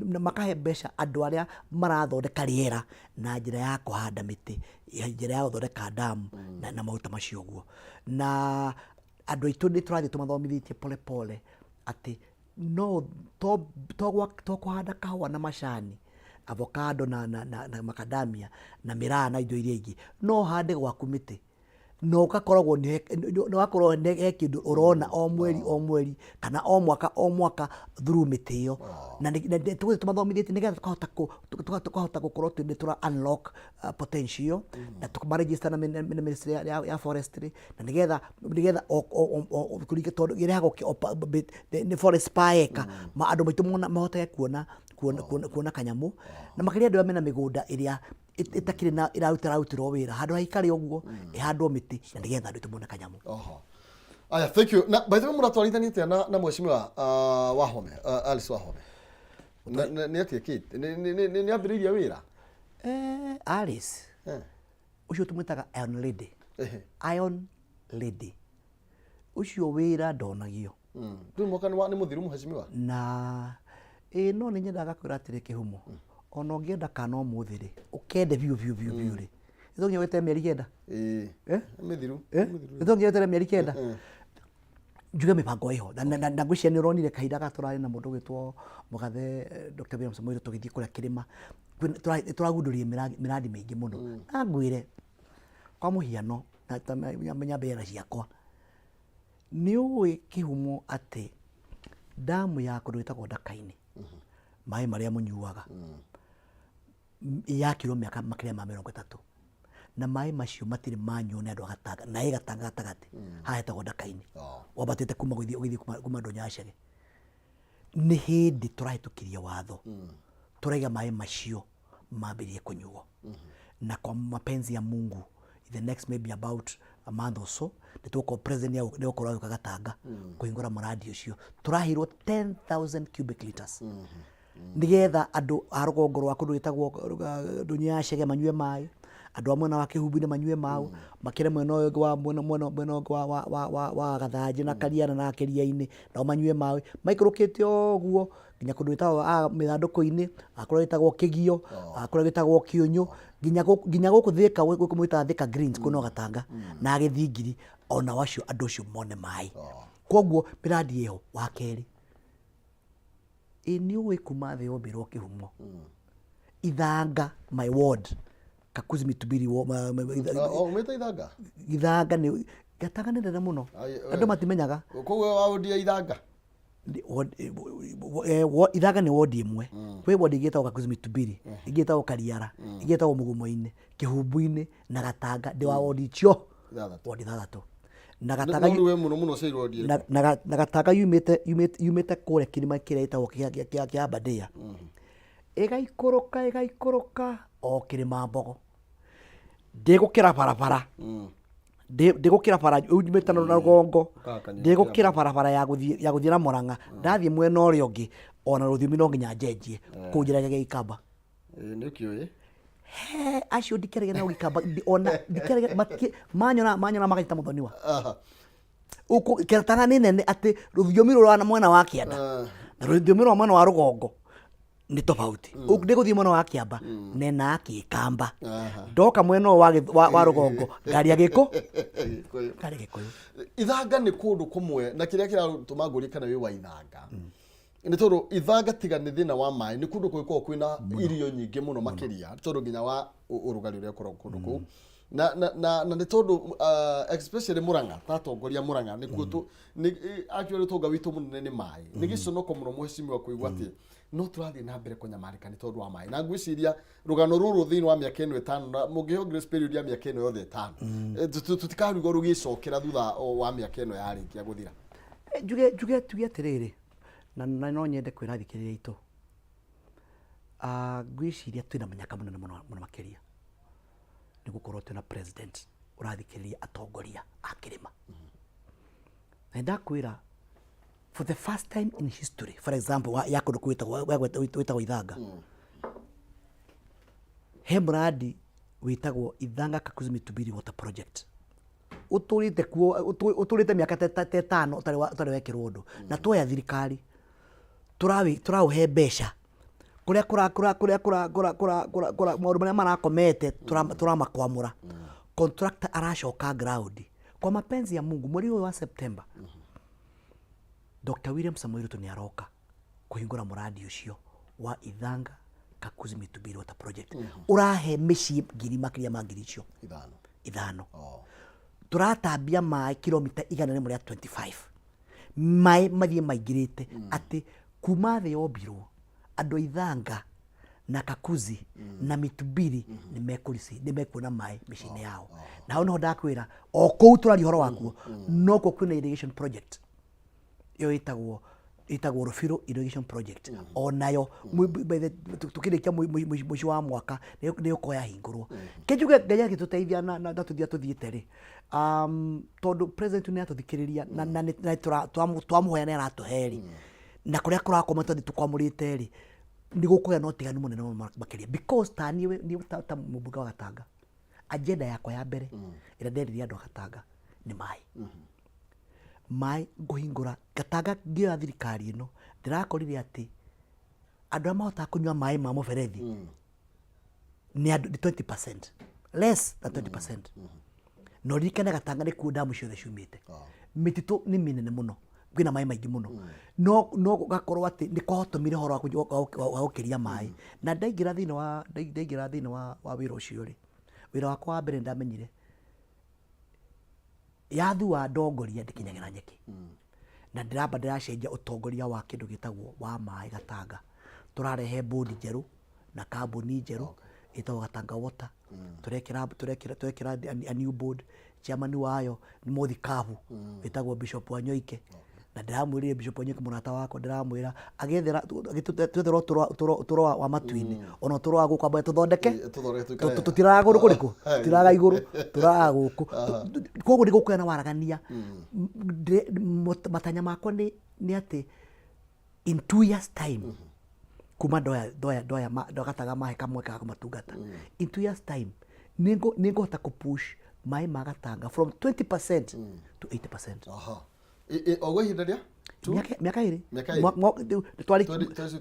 na makahe mbeca andũ arĩa marathondeka rĩera na njĩra ya kũhanda mĩtĩ, ya njĩra ya gũthondeka ndamu na maũndũ ta macio ũguo. Na andũ aitũ nĩ tũrathiĩ tũmathomithĩtie pole pole atĩ no to kũhanda kahũa na macani, avocado na macadamia na mĩraa na indo iria ingĩ, no ũhande gwaku mĩtĩ na ũgakoragwo nĩ ũgakorwo nĩ he kĩndũ ũrona o mweri o mweri kana o mwaka o mwaka through mĩtĩ ĩyo. Na tũgũthiĩ tũmathomithĩtie nĩgetha tũkahota gũkorwo nĩ tũra unlock potential na tũkamaregister na ministry ya forestry, na nĩgetha tondũ ĩrehagwo nĩ forest per acre, andũ maitũ mahotage kuona kanyamũ, na makĩria andũ arĩa mena mĩgũnda ĩrĩa ĩtakĩrĩ na ĩrarutĩrwo wĩra, handũ ha ikare ũguo ĩhandwo mĩtĩ, na nĩgetha andũ aitũ mone kanyamũ. Oho. Aya, thank you. Na by the way, mũratwarithanĩtie atĩa na mheshimiwa Wahome, Alice Wahome? Nĩ atĩa kĩ? Nĩ ambĩrĩirie wĩra? Alice ũcio tũmwĩtaga Iron Lady. Iron Lady ũcio wĩra ndonagio. Rĩu mwaka nĩ mũthiru, mheshimiwa? Na ĩ no nĩ nyendaga kwĩra atĩrĩ, kĩhumo, ona ũngĩenda kana ũmũthĩ rĩ, ũkende biũ biũ biũ biũ rĩ, nĩ nginya weterere mĩeri 9. Ĩĩ. Eh? Nĩ mĩthiru. Eh? Nĩ mĩthiru. Nĩ nginya weterere mĩeri 9 njuge mĩbango ĩho, na ngwĩciria nĩ ũronire kahinda gaka tũrarĩ na mũndũ ũgwĩtwo mũgathe Dr. William Samoei Ruto, tũgĩthiĩ kũrĩa kĩrĩma, nĩ tũragundũrire mĩradi mĩingĩ mũno. Na ngwĩre kwa mũhiano, na nyambe na ciakwa. Nĩ ũĩ kĩhumo atĩ damu ya kũndũ gwĩtagwo Ndaka-inĩ, maĩ marĩa mũnyuaga, yakirwo mĩaka makĩria ma 30, na maĩ macio matirĩ manyuo nĩ andũ a Gatanga, na ĩ Gatanga gatagatĩ, haha hetagwo Ndaka-inĩ. Wambatĩte kuma ũgĩthiĩ ũgĩthiĩ kuma ndũnyũ ya Chege. Nĩ hĩndĩ tũrahĩtũkirie watho, tũraiga maĩ macio mambĩrĩrie kũnyuo. Na kwa mapenzi ya Mungu, in the next maybe about a month or so, nĩ tũgũkorwo president nĩ egũkorwo agĩũka Gatanga kũhingũra mũrandi ũcio. Tũraheirwo 10,000 cubic liters. Nĩgetha andũ a rũgongo rwa kũndũ gwĩtagwo ndũnyũ ya Chege manyue maĩ, andũ a mwena wa Kĩhumbu-inĩ manyue maĩ, makĩre mwena ũyũ ũngĩ wa mwena mwena mwena ũngĩ wa wa wa wa wa Gathanjĩ na Kariana na Kĩria-inĩ nao manyue maĩ, maikũrũkĩte ũguo nginya kũndũ gwĩtagwo Mĩthandũkũ-inĩ, kũrĩa gwĩtagwo Kĩgio, kũrĩa gwĩtagwo Kĩũnyũ, nginya gũkũ nginya gũkũ Thĩka gũkũ mwĩtaga Thĩka Greens kũu no Gatanga na Gĩthingiri, onao acio andũ acio mone maĩ. Koguo mĩrandi ĩho. Wa kerĩ, ĩ nĩ ũĩ kuma thĩ yombirwo kĩhumo, Ithanga my ward, Kakuzi Mitubiri Umĩte Ithanga? Ithanga nĩ Gatanga nĩ nene mũno, andũ matimenyaga. Koguo wa ward ya Ithanga? Ithanga nĩ ward ĩmwe. Kwĩ ward ĩngĩ ĩtagwo Kakuzi Mitubiri, ĩngĩ ĩtagwo Kariara, ĩngĩ ĩtagwo Mũgumo-inĩ, Kĩhumbu-inĩ na Gatanga. Ndĩ wa ward icio Ithathatũ. Ward ithathatũ. Na Gatanga No rĩu we mũno mũno ũciarirwo ward ĩrĩkũ? Na Gatanga yumĩte kũrĩa kĩrĩma kĩrĩa gĩtagwo kĩa Aberdare. Ĩgaikũrũka ĩgaikũrũka o kĩrĩma Mbogo. Ndĩgũkĩra barabara. Ndĩgũkĩra bara yumĩte na rũgongo. Ndĩgũkĩra barabara ya gũthiĩ na Mũrang'a. Ndathiĩ mwena ũrĩa ũngĩ ona rũthiomi no nginya njenjie kũu njĩra ya Gĩikamba. Nĩ ũkĩũĩ? He acio ndikĩaragia nao Gĩkamba, ona ndikĩaragia manyona manyona maganyita mũthoniwa. Gatanga nĩ nene atĩ rũthiomi rwa mwena wa kĩanda na rũthiomi rwa mwena wa rũgongo nĩ tofauti. Ndĩgũthiĩ mwena wa Kĩamba nena Gĩkamba, ndoka mwena ũyũ wa rũgongo ngaria Gĩkũ Gĩkũyũ. Ngaria Gĩkũyũ. Ithanga nĩ kũndũ kũmwe na kĩrĩa kĩratũma ngũrie kana wĩ wa Ithanga nĩ tondũ Ithanga tiga nĩ thĩna wa maĩ nĩ kũndũ kũngĩkorwo kwĩna irio nyingĩ mũno makĩria tondũ nginya wa ũrugarĩ ũrĩa ũkoragwo kũndũ kũu na nĩ tondũ especially Murang'a ta atongoria Murang'a nĩkuo tũ nĩ actually ũtonga witũ mũnene nĩ maĩ. Nĩ gĩconoko mũno mheshimiwa kũigua atĩ no tũrathiĩ na mbere kũnyamarĩka nĩ tondũ wa maĩ, na ngwĩciria rũgano rũrũ thĩinĩ wa mĩaka ĩno 5 na mũngĩheo grace period ya mĩaka ĩno yothe 5, tũtikarigwo rũgĩcokera thutha wa mĩaka ĩno yarĩkia gũthira. Njuge tuge atĩrĩrĩ, na no nyende kwĩra athikĩrĩria aitũ, ngwĩciria twĩna mũnyaka mũnene mũno mũno makĩria nĩ gũkorwo twĩna president ũrathikĩrĩria atongoria a kĩrĩma. Na ndakwĩra, for the first time in history, for example ya kũndũ gwĩtagwo Ithanga, he mũrandi wĩtagwo Ithanga Kakuzi Mitubiri Water Project ũtũrĩte kuo, ũtũrĩte mĩaka ta 5 ũtarĩ wekĩrwo ũndũ. Na tuoya thirikari tũraũhe mbeca kũrĩa kũra kũra kũrĩa kũra kũra kũra kũra kũra maũndũ marĩa marakomete tũramakwamũra. Contractor aracoka ground. Kwa mapenzi ya Mungu, mweri ũyũ wa September Dr. William Samoei Ruto nĩ aroka kũhingũra mũrandi ũcio wa Ithanga Kakuzi Mitubiri Water Project ũrahe mĩciĩ ngiri makĩria ma ngiri icio 5. 5. Tũratambia maĩ kilomita 125, maĩ mathiĩ maingĩrĩte atĩ kuma thĩ yombirwo andũ a Ithanga na Kakuzi na Mitubiri nĩ mekuona maĩ mĩciĩ-inĩ yao. Na hau nĩho ndakwĩra o kũu tũraria ũhoro wakuo nokuo kwĩna irrigation project ĩyo ĩtagwo Rũbirũ irrigation project, onayo tũkĩrĩkia mũico wa mwaka nĩ ĩgũkorwo yahingũrwo. Kĩnjuge Ngai agĩtũteithia na tũthia tũthiĩte rĩ, tondũ president nĩ atũthikĩrĩria na twamũhoya nĩ aratũhe rĩ, na kũrĩa kũrakoma tondũ tũkwamũrĩte rĩ, nĩ gũkũgĩa na ũtiganu mũnene mũno makĩria, because ta niĩ ta mũmbunge wa Gatanga, agenda yakwa ya mbere ĩrĩa nderire andũ a Gatanga nĩ maĩ. Maĩ ngũhingũra Gatanga ngĩoya thirikari ĩno ndĩrakorire atĩ andũ arĩa mahotaga kũnyua maĩ ma mũberethi nĩ andũ nĩ 20%, less than 20%. Na ũririkane Gatanga nĩkuo ndamu ciothe ciumĩte. Mĩtitũ nĩ mĩnene mũno, kwĩna maĩ maingĩ mũno, no gũgakorwo atĩ nĩ kwahotomire ũhoro wa gũkĩria maĩ. Na ndaingĩra thĩinĩ wa wĩra ũcio rĩ, wĩra wakwa wa mbere ndamenyire Yathua ndongoria ndĩkinyagĩra nyeki. Na ndĩramba ndĩracenjia ũtongoria wa kĩndũ gĩtagwo wa maĩ Gatanga. Tũrarehe board njerũ na kambuni njerũ ĩtagwo Gatanga Water. Tũrekĩra tũrekĩra tũrekĩra a new board, chairman wayo nĩ mũthikabu wĩtagwo Bishop Wanyoike. Na ndĩramwĩrire Bishop Wanyoike mũrata wakwa, ndĩramwĩra agĩethera twetherwo ũtũro wa matu-inĩ, ona ũtũro wa gũkũ ambe tũthondeke. Tũthondeke tũikare. Tũtiraga kũndũ kũrĩkũ? Tũtiraga igũrũ, tũraga gũkũ. Koguo nĩ gũkũgĩa na waragania. Matanya makwa nĩ atĩ in 2 years time kuma ndoya ndoya ndoya ndogataga mahe kamweke ga kũmatungata, in 2 years time nĩ ngũhota kũ push maĩ ma Gatanga from 20% to 80%. Aha. O gwa ihinda rĩa Mĩaka 2. Mĩaka 2. Twari 23,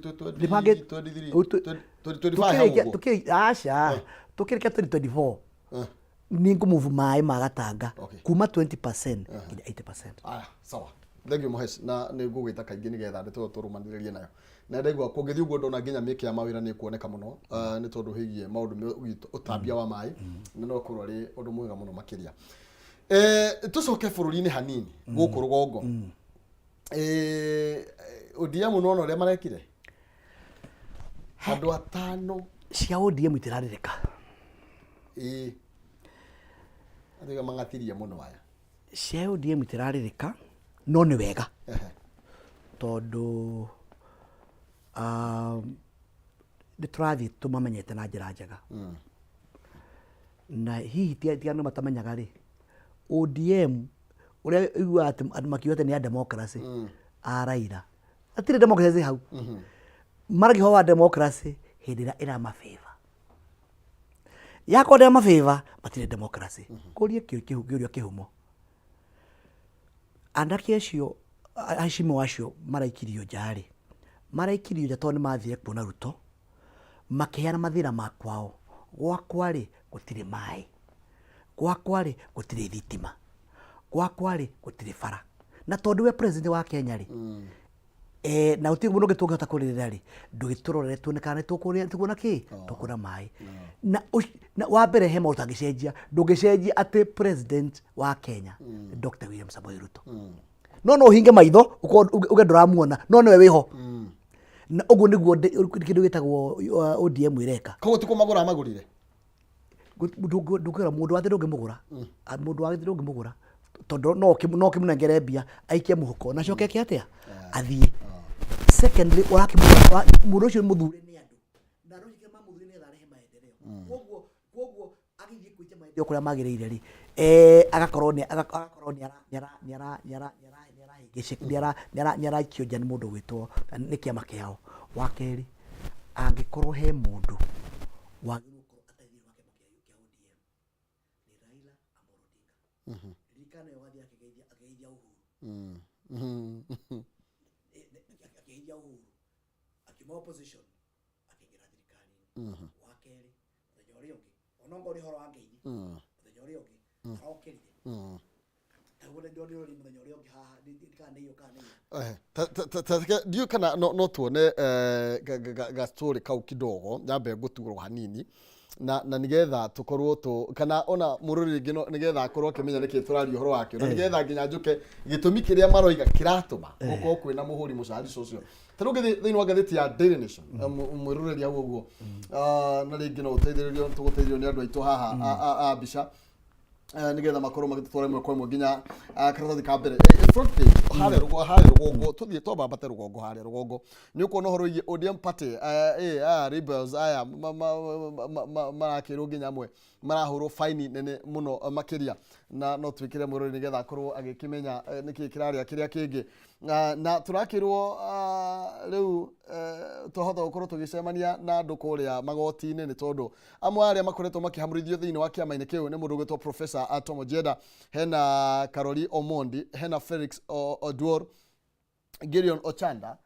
2025 hau ũguo. Aca, tukĩrĩkia 2024 nĩ ngũmove maĩ ma Gatanga kuma 20% nginya 80%. Aya, sawa, thank you Mũhesh, na nĩ ngũgwĩta kaingĩ nĩgetha ndeto ĩyo tũrũmanĩrĩrie nayo, na ndaigua kũngĩthiĩ ũguo ndona nginya mĩeke ya mawĩra nĩ ĩkuoneka mũno, nĩ tondũ hĩgie maũndũ megiĩ ũtambia wa maĩ, na no ũkorwo arĩ ũndũ mwega mũno makĩria. Tũcoke bũrũri-inĩ hanini gũkũ rũgongo. ODM nona ũrĩa marekire andũ atano. Cia ODM itirarĩrĩka. Ĩĩ, andũ mang'atirie mũno aya. Cia ODM itirarĩrĩka, no nĩ wega tondũ nĩ tũrathiĩ tũmamenyete na njĩra njega, na hihi ti andũ matamenyaga rĩ ODM ũrĩa iguaga atĩ andũ makiuga atĩ nĩ a democracy a Raila, hatirĩ democracy hau. Maragia ũhoro wa democracy hĩndĩ ĩrĩa ĩramafavor. Yakorwo ndĩramafavor, matirĩ democracy. Kũrie kĩũria kĩhumo anake acio, aheshimiwa acio maraikirio nja rĩ, maraikirio nja tondũ nĩ mathire kuona Ruto makĩheana mathĩna ma kwao. Gwakwa rĩ gũtirĩ maĩ, gwakwa rĩ gũtirĩ thitima, gwakwa rĩ gũtirĩ bara, na tondũ we president wa Kenya rĩ, na gũtirĩ mũndũ ũngĩ tũngĩhota kũrĩrĩra rĩ, ndũgĩtũrorere tuone kana nĩ tũkuona kĩ tũkuona maĩ. Na wa mbere he maũndũ ũtangĩcenjia, ndũngĩcenjia atĩ president wa Kenya nĩ Dr. William Samoei Ruto. No ũhinge maitho ũkorwo uge ndũramuona, no nĩwe wĩho, na ũguo nĩguo kĩndũ gĩtagwo ODM ĩreka. Koguo ti kũmagũra amagũrire. Ndũngĩgũra mũndũ wa thĩ, ndũngĩmũgũra. Mũndũ wa thĩ ndũngĩmũgũra tondũ no ũkĩmũnengere mbia aikie mũhuko na coke eke atĩa? Athiĩ. Secondly, ũrakĩmũgũra mũndũ ũcio nĩ mũthure nĩ andũ, na andũ acio mamũthure nĩgetha arehe maendeleo. Koguo agĩthiĩ gwĩtia maendeleo kũrĩa magĩrĩire rĩ, agakorwo nĩ ara nĩ ara nĩ ara nĩ ara nĩ ara nĩ arahĩngĩcĩka, nĩ araikio nja nĩ mũndũ gwĩtwo nĩ kĩama kĩao. Wa kerĩ, angĩkorwo he mũndũ wagĩrĩirwo gũkorwo atarĩ thĩinĩ wa kĩama kĩa ODM nĩ Raila Amolo Odinga. Ririkana nĩwe wathiĩ akĩgeithia Uhuru. Akĩgeithia Uhuru akiuma opposition akĩingĩra thirikari-inĩ. Wa kerĩ, mũthenya ũrĩa ũngĩ, onokorwo nĩ ũhoro wa ngeithi, mũthenya ũrĩa ũngĩ arokĩrire taguo nĩ ndonire mũthenya ũrĩa ũngĩ haha kana nĩ iyo kana nĩ iyo. Ndiũĩ kana no tuone ga story kau kidogo, nyambe ngũturwo hanini na nigetha tukorwo tu kana ona mũrũrĩ rĩngĩ no nigetha akorwo akĩmenya nĩkĩ tũraria ũhoro wakĩo, na nigetha nginya njũke gĩtũmi kĩrĩa maroiga kĩratũma gũkorwo kwĩna mũhũri mũcarico ũcio. Ta rĩu ngĩthiĩ thĩinĩ wa ngathĩti ya Daily Nation, mwĩroreri hau ũguo, na rĩngĩ no ũteithĩrĩrio, tũgũteithĩrĩrio nĩ andũ aitũ haha a mbica, nigetha makorwo magĩtũtwara ĩmwe kwa ĩmwe nginya karatathi ka mbere, front page harĩa rũgongo, harĩa rũgongo tũthiĩ twambambate rũgongo, harĩa rũgongo nĩ ũkuona ũhoro wĩgiĩ ODM party, aya rebels aya marakĩrwo nginya amwe marahũrwo faini nene mũno, makĩria, na no twĩkĩre mwĩrori nĩgetha akorwo agĩkĩmenya nĩkĩ kĩrarĩa kĩrĩa kĩngĩ. Na tũrakĩrwo rĩu twahota gũkorwo tũgĩcemania na andũ kũrĩa magoti-inĩ, nĩ tondũ amwe arĩa makoretwo makĩhamũrithio thĩinĩ wa kĩama-inĩ kĩu nĩ mũndũ ũgwĩtwo Professor Tom Ojienda, hena Karori Omondi, hena Felix Oduor, Gideon Ochanda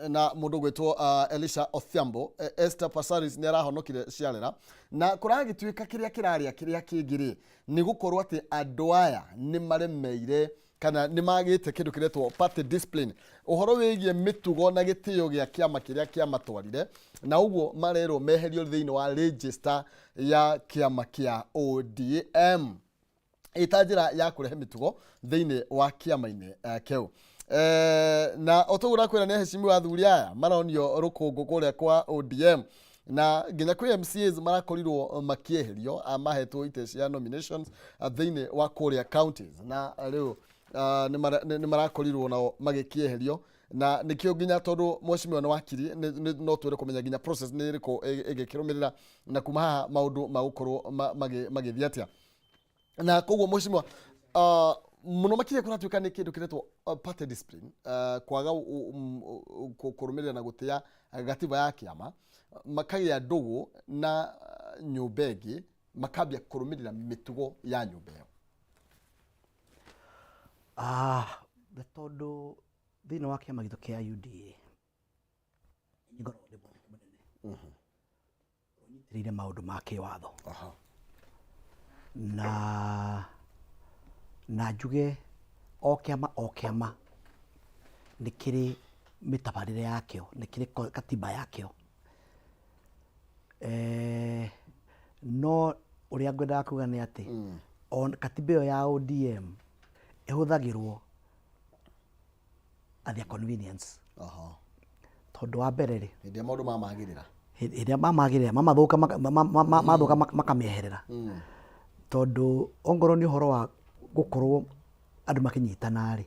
na mũndũ ũgwĩtwo Elisha Othiambo. Esther Passaris nĩ arahonokire ciarera, na kũragĩtuĩka kĩrĩa kĩrarĩa kĩrĩa kĩngĩ rĩ nĩ gũkorwo atĩ andũ aya nĩ maremeire kana nĩ magĩte kĩndũ kĩretwo party discipline, ũhoro wĩgiĩ mĩtugo na gĩtĩo gĩa kĩama kĩrĩa kĩamatwarire, na ũguo marerwo meherio thĩinĩ wa register ya kĩama kĩa ODM. Ĩta njĩra ya kũrehe mĩtugo thĩinĩ wa kĩama-inĩ kĩu. Na o toguo ndakwĩra, nĩ aheshimiwa athuri aya maronio rũkũngũ kũrĩa kwa ODM, na nginya kwĩ MCAs marakorirwo makĩeherio, mahetwo itĩ cia nominations thĩinĩ wa kũrĩa counties, na rĩu nĩ marakorirwo nao magĩkĩeherio. Na nĩkĩo nginya tondũ mheshimiwa nĩ wakiri, no twende kũmenya nginya process nĩ ĩrĩkũ ĩgĩkĩrũmĩrĩra, na kuma haha maũndũ magũkorwo magĩthiĩ atĩa. Na koguo mheshimiwa, mũno makĩria kũratuĩka nĩ kĩndũ kĩretwo party discipline, kwaga kũrũmĩrĩra na gũtĩa gatiba ya kĩama, makagĩa ndũgũ na nyũmba ĩngĩ, makambia kũrũmĩrĩra mĩtugo ya nyũmba ĩyo. Ah, nĩ tondũ thĩinĩ wa kĩama gitũ kĩa UDA nĩ ngoragwo ndĩ mũndũ mũnene ũnyitĩrĩire maũndũ ma kĩwatho. Na njuge o kĩama o kĩama nĩ kĩrĩ mĩtabarĩre yakĩo, nĩ kĩrĩ katiba yakĩo. No ũrĩa ngwendaga kuga nĩ atĩ o katiba ĩyo ya ODM ĩhũthagĩrwo at their convenience. Tondũ wa mbere rĩ, hĩndĩ ĩrĩa maũndũ mamagĩrĩra, hĩndĩ ĩrĩa mamagĩrĩra, mamathũka, mathũka makamĩeherera. Tondũ ongorwo nĩ ũhoro wa gũkorwo andũ makĩnyitana rĩ,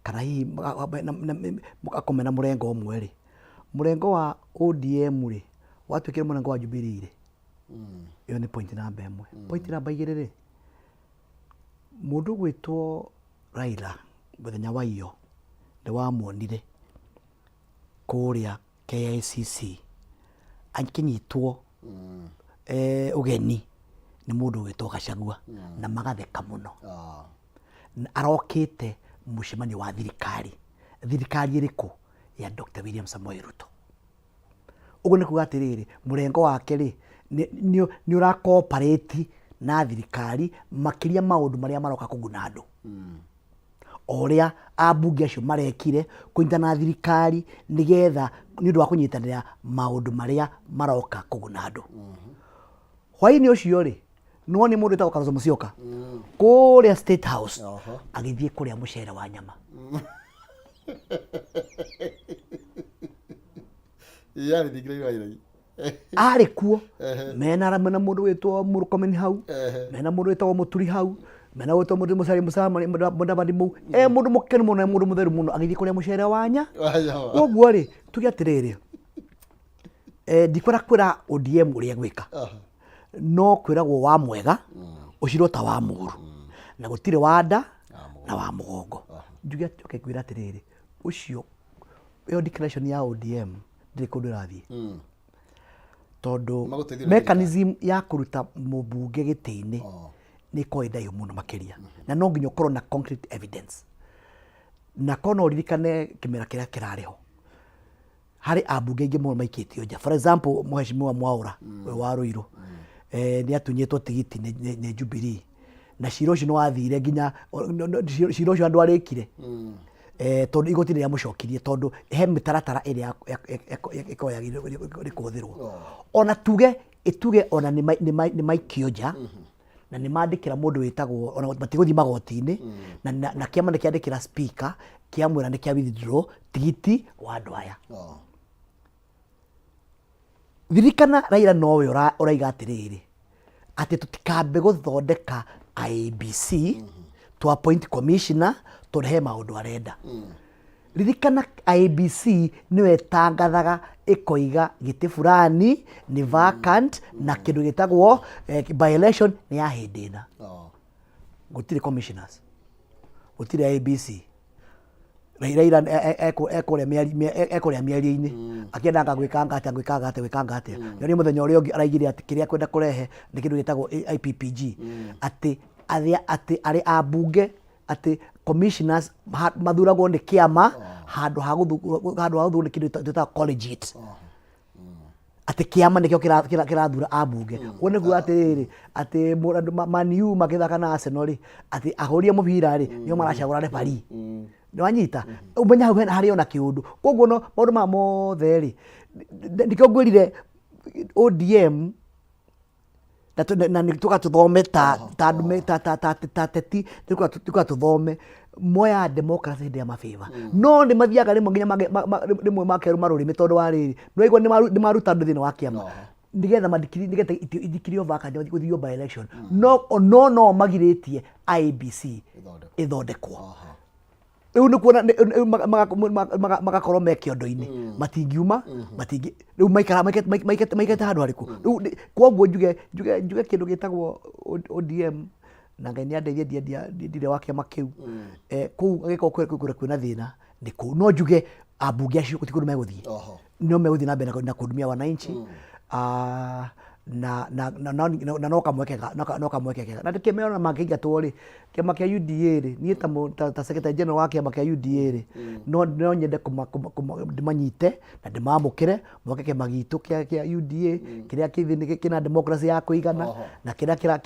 kana hihi magakorwo mena mũrengo ũmwe rĩ, mũrengo wa ODM rĩ, watuĩkire mũrengo wa Jubilee rĩ, ĩyo nĩ point namba 1. Point namba 2 rĩ, mũndũ ũgwĩtwo Raila mũthenya wa iyo nĩ wamuonire kũrĩa KICC akĩnyitwo ũgeni nĩ mũndũ ũgwĩtwo Gachagua, na magatheka mũno. Na arokĩte mũcemanio wa thirikari. Thirikari ĩrĩkũ? Ya Dr. William Samoei Ruto. Ũguo nĩ kuga atĩrĩrĩ, mũrengo wake rĩ, nĩ ũra cooperate na thirikari makĩria maũndũ marĩa maroka kũguna andũ. O ũrĩa ambunge acio marekire kũnyitana na thirikari nĩgetha nĩ ũndũ wa kũnyitanĩra maũndũ marĩa maroka kũguna andũ. Hwaĩ-inĩ ũcio rĩ, nĩwonire mũndũ wĩtagwo Kalonzo Musyoka kũrĩa State House agĩthiĩ kũrĩa mũcere wa nyama. Yarĩ thingira wa iregi. Arĩ kuo mena mũndũ wĩtwo Murkomen hau, mena mũndũ wĩtagwo Mũturi hau, mena wĩtwo mũndũ Musalia Mudavadi mũu, e mũndũ mũkenu mũno, e mũndũ mũtheru mũno, agĩthiĩ kũrĩa mũcere wa nya. Wa nyama. Koguo rĩ, tuge atĩrĩrĩ, ndikwenda kwĩra ODM ũrĩa gwĩka, no kwĩragwo wa mwega ũcirwo ta wa mũru, na gũtirĩ wa nda na wa mũgongo. Njuge okay, ngwĩra atĩrĩrĩ, ũcio ĩyo declaration ya ODM ndĩrĩ kũndũ ĩrathiĩ, tondũ Magũteithĩrĩria. Mechanism ya kũruta mũmbunge gĩtĩ-inĩ nĩ ĩkoragwo ĩ ndaihu mũno makĩria, na no nginya ũkorwo na concrete evidence. Na korwo no ũririkane kĩmera kĩrĩa kĩrarĩ ho, harĩ ambunge aingĩ mũno maikĩtio nja. For example, mheshimiwa Mwaũra ũyũ wa Ruiru, nĩ atunyĩtwo tigiti nĩ Jubilee, na cira ũcio nĩ wathire nginya cira ũcio andũ arĩkire, tondũ igoti nĩ rĩamũcokirie, tondũ he mĩtaratara ĩrĩa ĩkoragwo yagĩrĩirwo nĩ kũhũthĩrwo. Ona tuge ĩtuge ona nĩ maikio nja, na nĩ mandĩkĩra mũndũ wĩtagwo, ona matigũthiĩ magoti-inĩ, na kĩama nĩ kĩandĩkĩra speaker kĩamwĩra nĩ kĩa withdraw tigiti wa andũ aya. Ririkana Raila nowe ũraiga atĩrĩrĩ, atĩ tũtikambe gũthondeka IEBC, to appoint commissioner, tondũ he maũndũ arenda. Ririkana IEBC nĩyo ĩtangathaga ĩkoiga gĩtĩ fulani nĩ vacant, na kĩndũ gĩtagwo by election nĩ ya hĩndĩ ĩna. Gũtirĩ commissioners, gũtirĩ IEBC. Raila ekũrĩa mĩario-inĩ akĩendaga gwĩkanga atĩa, gwĩkanga atĩa, gwĩkanga atĩa. Nĩ mũthenya ũrĩa ũngĩ araigire atĩ kĩrĩa kwenda kũrehe nĩ kĩndũ gĩtagwo IPPG, atĩ arĩa atĩ arĩ ambunge, atĩ commissioners mathuragwo nĩ kĩama handũ ha gũthurwo nĩ kĩndũ twĩtaga collegiate, atĩ kĩama nĩkĩo kĩrathura ambunge. Ũguo nĩ kuga atĩrĩrĩ, atĩ andũ Man U magĩthaka na Arsenal rĩ, atĩ ahũri a mũbira rĩ, nĩo maracagũra referee. Nĩ wanyita ũmenya hau hena harĩ ona kĩũndũ. Koguo no maũndũ maya mothe rĩ, nĩkĩo ngwĩrire ODM. Na na nĩ tuga tũthome ta ta andũ ta ta ta ta teti, tuga tũthome moya democracy hĩndĩ ya mabĩba, no nĩ mathiaga rĩmwe nginya rĩmwe makerũma rũrĩmĩ, tondũ wa rĩrĩ nĩwaigua nĩ maruta andũ thĩinĩ wa kĩama nĩgetha mandikiri, nĩgetha ithikĩrio vacant gũthio by election, no magirĩtie IEBC ĩthondekwo. Ĩthondekwo. Rĩu nĩ kuona rĩu magakorwo me kĩondo-inĩ, matingiuma, matingi rĩu maikara maikarĩte handũ harĩkũ rĩu. Kwoguo njuge kĩndũ gĩtagwo ODM, na Ngai nĩ andeithie ndirĩ wa kĩama kĩu. Kũu angĩkorwo kwĩna thĩna nĩ kũu, no njuge ambunge acio gũtirĩ kũndũ megũthiĩ. No megũthiĩ na mbere na kũhudumia wananchi. Ah, na no kamweke no kamweke kega na ndĩkĩmera mangĩingatwo rĩ kĩama kĩa UDA rĩ, niĩ ta secretary general wa kĩama kĩa UDA rĩ, no nyende ndĩmanyite na ndĩmamũkĩre moke kĩama gitũ kĩa UDA kĩrĩa kĩna democracy ya kũigana na kĩrĩa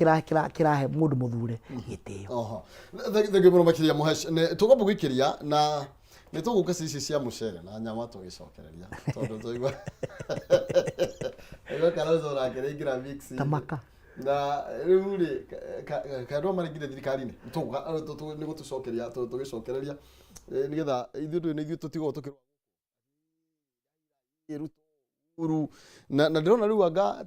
kĩrahe mũndũ mũthure gĩtĩo. Oho. Thengiũ mũno makĩria Mũhesh. Nĩ tũkwamba gũikĩria na nĩ tũgũka ici cia mũcere na nyama tũgĩcokereria, tondũ twaigua twaigua Kalonzo nake nĩaingĩra mix. Tamaka. Na rĩu rĩ kandũ marĩngire thirikari-inĩ tũgũka nĩ gũtũcokeria tũgĩcokereria nĩgetha ithuĩ ndũĩ nĩ ithuĩ tũtigwo tũkĩrũa Ruto Uhuru na ndĩrona rĩu anga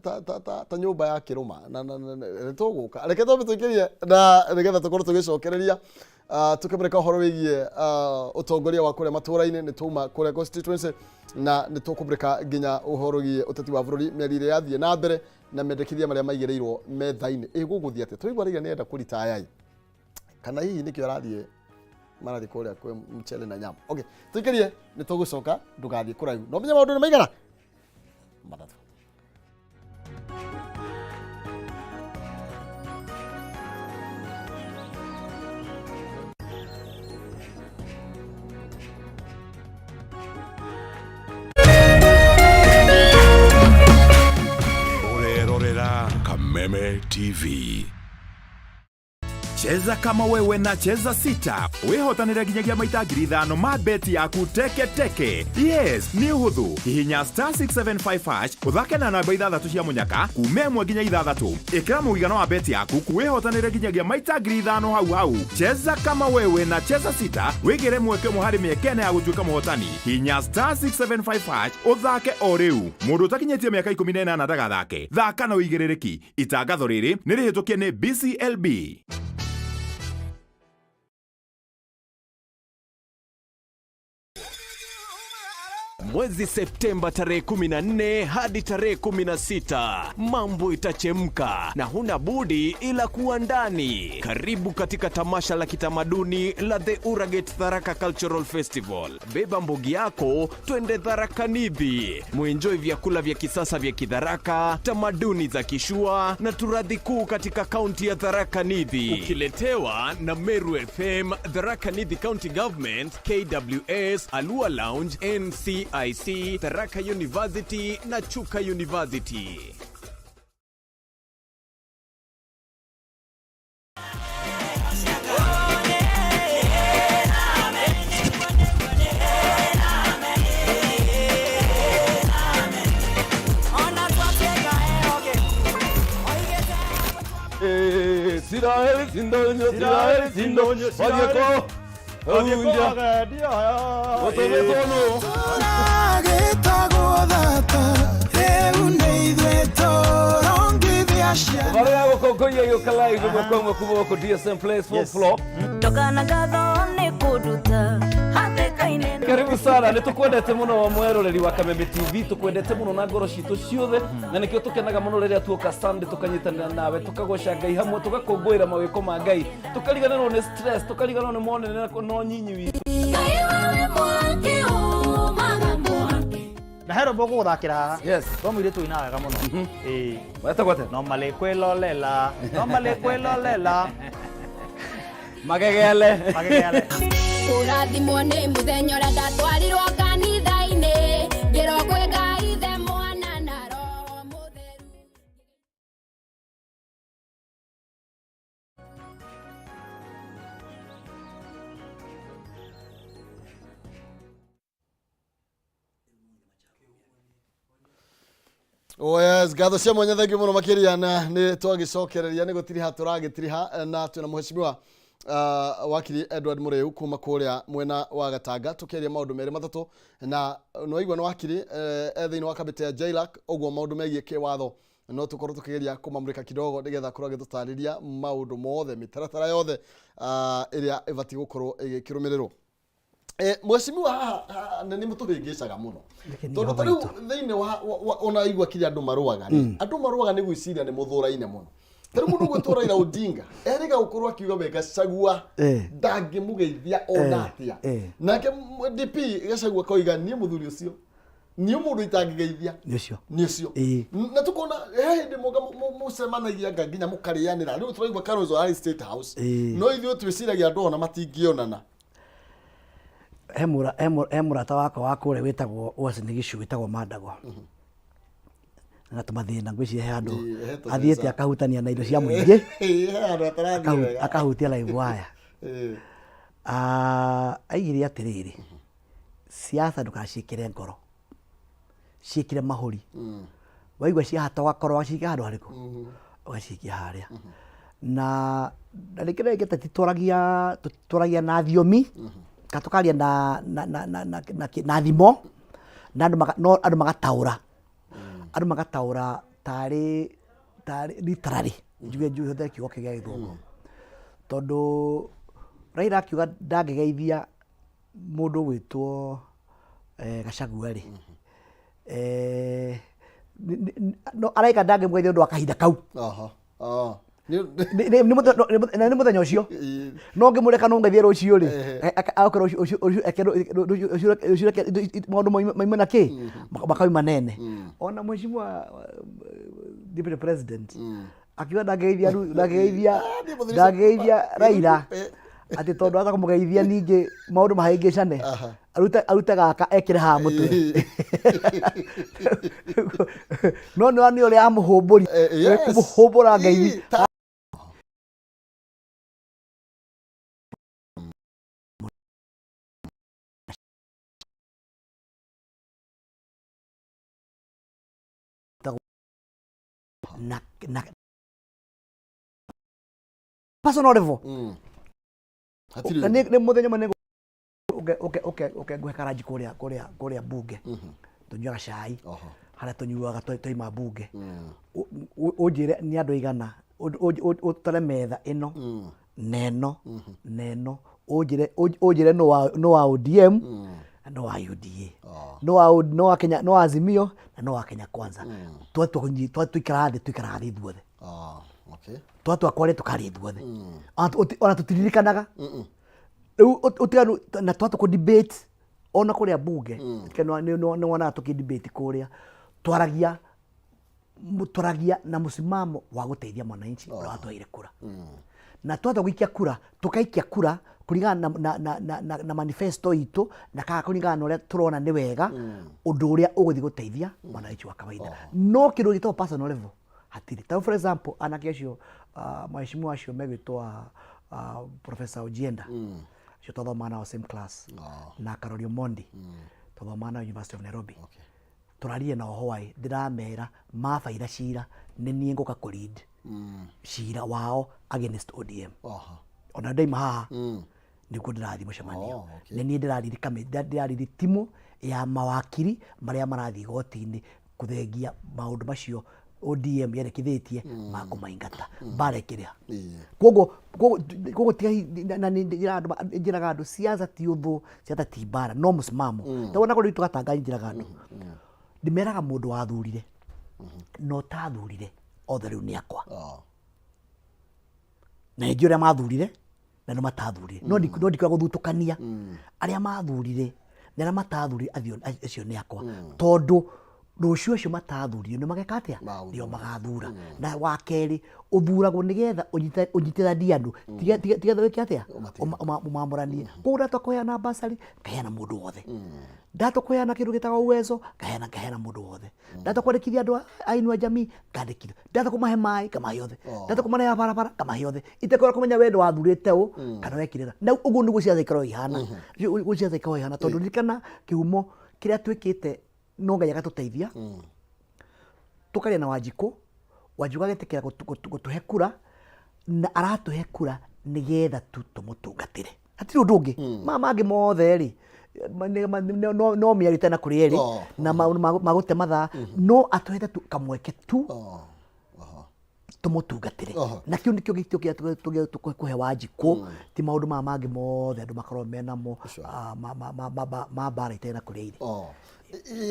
ta nyũmba ya kĩrũma na nĩ tũgũka, reke twambe tũikĩrie na nĩgetha tũkorwo tũgĩcokereria tũkĩmũrĩka ũhoro wĩgiĩ ũtongoria wa kũrĩa matũũra-inĩ. Nĩ twauma kũrĩa constituency na nĩ tũkũmũrĩka nginya ũhoro wĩgiĩ ũteti wa bũrũri, mĩario ĩrĩa yathiĩ na mbere na mendekithia marĩa maigĩrĩirwo metha-inĩ. Ĩ gũgũthiĩ atĩa? Tũraigua Raila nĩ enda kũritaya, kana hihi nĩkĩo arathiĩ marathiĩ kũrĩa kwĩ mchele na nyama? Okay, tũikĩrie, nĩ tũgũcoka, ndũgathiĩ kũraihu, no menye maũndũ nĩ maigana 3. Ũrerorera Kameme TV. Cheza kama wewe na Cheza Sita wĩhotanĩre nginyagia maita 5,000 ma beti yaku teke teke. Yes, nĩ ũhũthũ. Hihinya star 675 hash, ũthake na namba ithathatũ cia mũnyaka kuma 1 nginya 6. Ĩkĩra mũigana wa beti yaku, wĩhotanĩre nginyagia maita 5,000 hau hau. Cheza kama wewe na Cheza Sita, wĩgĩre mweke ũmwe harĩ mĩeke 4 ya gũtuĩka mũhotani. Hinya star 675 hash ũthake o rĩu. Mũndũ ũtakinyĩtie mĩaka 18 ndagathake. Thaka na ũigĩrĩrĩki. Itangatho rĩrĩ nĩ rĩhĩtũkie nĩ BCLB. Mwezi Septemba tarehe 14 hadi tarehe 16, mambo itachemka na huna budi ila kuwa ndani. Karibu katika tamasha la kitamaduni la The Uragate Tharaka Cultural Festival. Beba mbogi yako, twende Tharaka Nithi. Muenjoy vyakula vya kisasa vya Kidharaka, tamaduni za Kishua na turathi kuu katika kaunti ya Tharaka Nithi. Ukiletewa na Meru FM, Tharaka Nithi County Government, KWS, Alua Lounge, NCIC, Tharaka University na Chuka University. Siraeli sindonyo, Siraeli sindonyo, Wadieko, Unja, Otometonu. Tũragĩtagwo thata rĩu nĩ ithuĩ tũrongithia ciana. Barĩa ya gũkũngũiya gĩũka live ĩmwe kwa ĩmwe kuma gũkũ DSM Place fourth floor. Ndoka na ngatho nĩ kũnduta hatĩka-inĩ. Karibu sana, nĩ tũkwendete mũno mweroreri wa Kameme TV, tũkwendete mũno na ngoro citũ ciothe, na nĩkĩo tũkenaga mũno rĩrĩa tuoka Sunday tũkanyitanĩra nawe, tũkagoca Ngai hamwe, tũgakũngũĩra mawĩko ma Ngai, tũkariganĩrwo nĩ stress, tũkariganĩrwo nĩ monene na nyinyi witũ. Ngai wewe mwaki umaga mwaki. Na hero boko guthakira haha. Yes. Kwa mũirĩtu ũinaga wega mũno. Ĩĩ. Wetagwo atĩa? No malĩ kwĩlolela, no malĩ kwĩlolela. Magegele. Magegele. Kũrathimwo nĩ mũthenya ũrĩa ndatwarirwo kanitha-inĩ, ngĩrwo kwĩ Ngai Ithe, Mwana na Roho Mũtheru. Oh yes, ngatho cia mwanya thengiå må no makä na nä twagä nä gå tiriha tå ragä tiriha na twä na mheshimiwa wakiri Edward Muriu kuma kũrĩa mwena wa Gatanga tũkĩaria maũndũ merĩ matatũ na nĩwaigua nĩ wakiri e thĩinĩ wa kamĩtĩ ya JLAC ũguo maũndũ megiĩ kĩwatho no tũkorwo tũkĩgeria kũmamũrĩka kidogo nĩgetha akorwo agĩtũtarĩria maũndũ mothe mĩtaratara yothe ĩrĩa ĩbatiĩ gũkorwo ĩgĩkĩrũmĩrĩrwo. Mheshimiwa haha nĩ mũtũhĩngĩcaga mũno tondũ ta rĩu thĩinĩ wa ona igua kĩrĩa andũ marũaga rĩ, andũ marũaga nĩ gwĩciria nĩ mũthũraine mũno. Ta rĩu mũndũ ũgwĩtwo Raila Odinga erĩga gũkorwo akiuga we Gachagua ndangĩmũgeithia ona atĩa, nake DP Gachagua akoiga niĩ mũthuri ũcio niĩ mũndũ itangĩgeithia nĩ ũcio nĩ ũcio. Na tukona he hĩndĩ mũga mũcemanagia nga nginya mũkarĩanĩra. Rĩu tũraigua Kalonzo arĩ State House, no ithuĩ twĩciragia andũ ona matingĩonana. He mũrata wakwa wa kũrĩa wĩtagwo Uasin Gishu, wĩtagwo Mandago, na tũmathĩna ngwĩciria he handũ Ĩĩ, he tũbeca. Athiĩte akahutania na indo cia mũingĩ. Ĩĩ, he handũ hatarathiĩ wega. Akahutia live wire. Ah, aigire atĩrĩrĩ, siasa ndũgaciĩkĩre ngoro, ciĩkĩre mahũri. Waigua ciahata ũgakorwo wacikia handũ harĩkũ, ũgacikia harĩa. Na rĩngĩ na rĩngĩ tũtwaragia tũtwaragia na thiomi kana tũkaria na thimo na andũ no andũ magataũra, andũ magataũra tarĩ literally, njuge njuge hũthĩre kiugo kĩu gĩa Gĩthũngũ, tondũ Raila akiuga ndangĩgeithia mũndũ ũgwĩtwo Gachagua rĩ, no araika ndangĩmũgeithia ũndũ wa kahinda kau. Aha. Ah. Nĩ mũthenya ũcio, no ngĩmũreka no ngeithie rũciũ rĩ, agoka rũciũ rũciũ reke maũndũ maime na kĩ makauma nene. Ona mheshimiwa deputy president akiuga ndangĩgeithia ndangĩgeithia niĩ mũthuri ũcio- ndangĩgeithia Raila, atĩ tondũ aza kũmũgeithia ningĩ maũndũ mahĩngĩcane, arute gaka ekĩre haha mũtwe, no nĩ nĩ ũrĩa amũhũmbũri Yes. kũmũhũmbũra ngeithi. Ĩ, Na personal level. Hatirĩ Na ũndũ. Nĩ mũthenya ũmwe nĩ ũke ũke ũke ũke ngũhe karanji kũrĩa bunge, tũnyuaga cai harĩa tũnyuaga twaima bunge. Ũnjĩre nĩ andũ aigana, ũtare metha ĩno na ĩno na ĩno, ũnjĩre nũ wa ODM na nũ wa UDA, nũ wa Kenya, nũ wa Azimio na nũ wa Kenya Kwanza. Twaikara thĩ, tũikaraga thĩ ithuothe. Ah, okay. Twatua kwaria tũkaria ithuothe. Ona tũtiririkanaga rĩu ũtiganu na twatũ kũ debate ona kũrĩa bunge. Nĩ wonaga tũkĩ debate kũrĩa, twaragia na mũsimamo wa gũteithia mwananchi ũrĩa watũheire kura, na twatwa gũikia kura tũkaikia kura kũringana na manifesto itũ na kana kũringana na ũrĩa tũrona nĩ wega, ũndũ ũrĩa ũgũthiĩ gũteithia mwananchi wa kawaida. No kĩndũ gĩtagwo personal level hatirĩ. Ta for example, anake acio, maheshimiwa acio megwĩtwo Professor Ojienda, acio twathomaga nao same class, na Karori Omondi twathomaga nao University of Nairobi, tũrarire nao Hawaii, ndĩramera mabaira cira nĩ niĩ ngũka kũ lead cira wao against ODM. Ona ndaima haha nĩkuo ndĩrathiĩ mũcemanio. Nĩ niĩ ndĩrariri timu ya mawakiri marĩa marathiĩ igoti-inĩ kũthengia maũndũ macio ODM yendekithĩtie ma kũmaingata mbara ĩkĩrĩha. Koguo tiga na nĩ njĩraga andũ siasa ti ũthũ, siasa ti mbara, no mũsimamo. Ta wona kũrĩa tũgatanga, njĩraga andũ, ndĩmeraga mũndũ wathurire na ũtathurire othe rĩu nĩ akwa, na nĩ njũĩ ũrĩa mathurire na nĩ matathurire, no ndikwenda gũthutũkania arĩa mathurire na arĩa matathurire. Acio nĩ akwa, tondũ rũciũ acio matathurire nĩ mageka atĩa? Nĩo magathura. Na wa kerĩ, ũthuragwo nĩgetha ũnyitithanie andũ, tigetha wĩke atĩa? Ũmamũranie. Koguo ndatua kũheana basarĩ, ngaheana mũndũ wothe. Ndatua kũheana kĩndũ gĩtagwo Uwezo, ngaheana mũndũ wothe. Ndatua kwandĩkithia andũ a Inua Jamii, ngandĩkithia. Ndatua kũmahe maĩ, ngamahe othe. Ndatua kũmareha barabara, ngamahe othe, itekwenda kũmenya we wathurĩte ũ kana wekire ta. Na ũguo nĩguo ciaca ikoragwo ihana, ũguo ciaca ikoragwo ihana, tondũ ririkana kĩhumo kĩrĩa twĩkĩte no Ngai agatũteithia. Tũkaria na Wanjikũ, Wanjikũ agetĩkĩra gũtũhe kura, na aratũhe kura nĩgetha tu tũmũtungatĩre. Hatirĩ ũndũ ũngĩ. Maya mangĩ mothe rĩ, no mĩario ĩtarĩ na kũrĩa ĩrĩ, na maũndũ ma gũte mathaa, no atũhete tu kamweke tu tũmũtungatĩre. Na kĩu nĩkĩo gĩtĩo kĩrĩa tũkũhe Wanjikũ, ti maũndũ maya mangĩ mothe andũ makoragwo menamo ma mbara itarĩ na kũrĩa irĩ.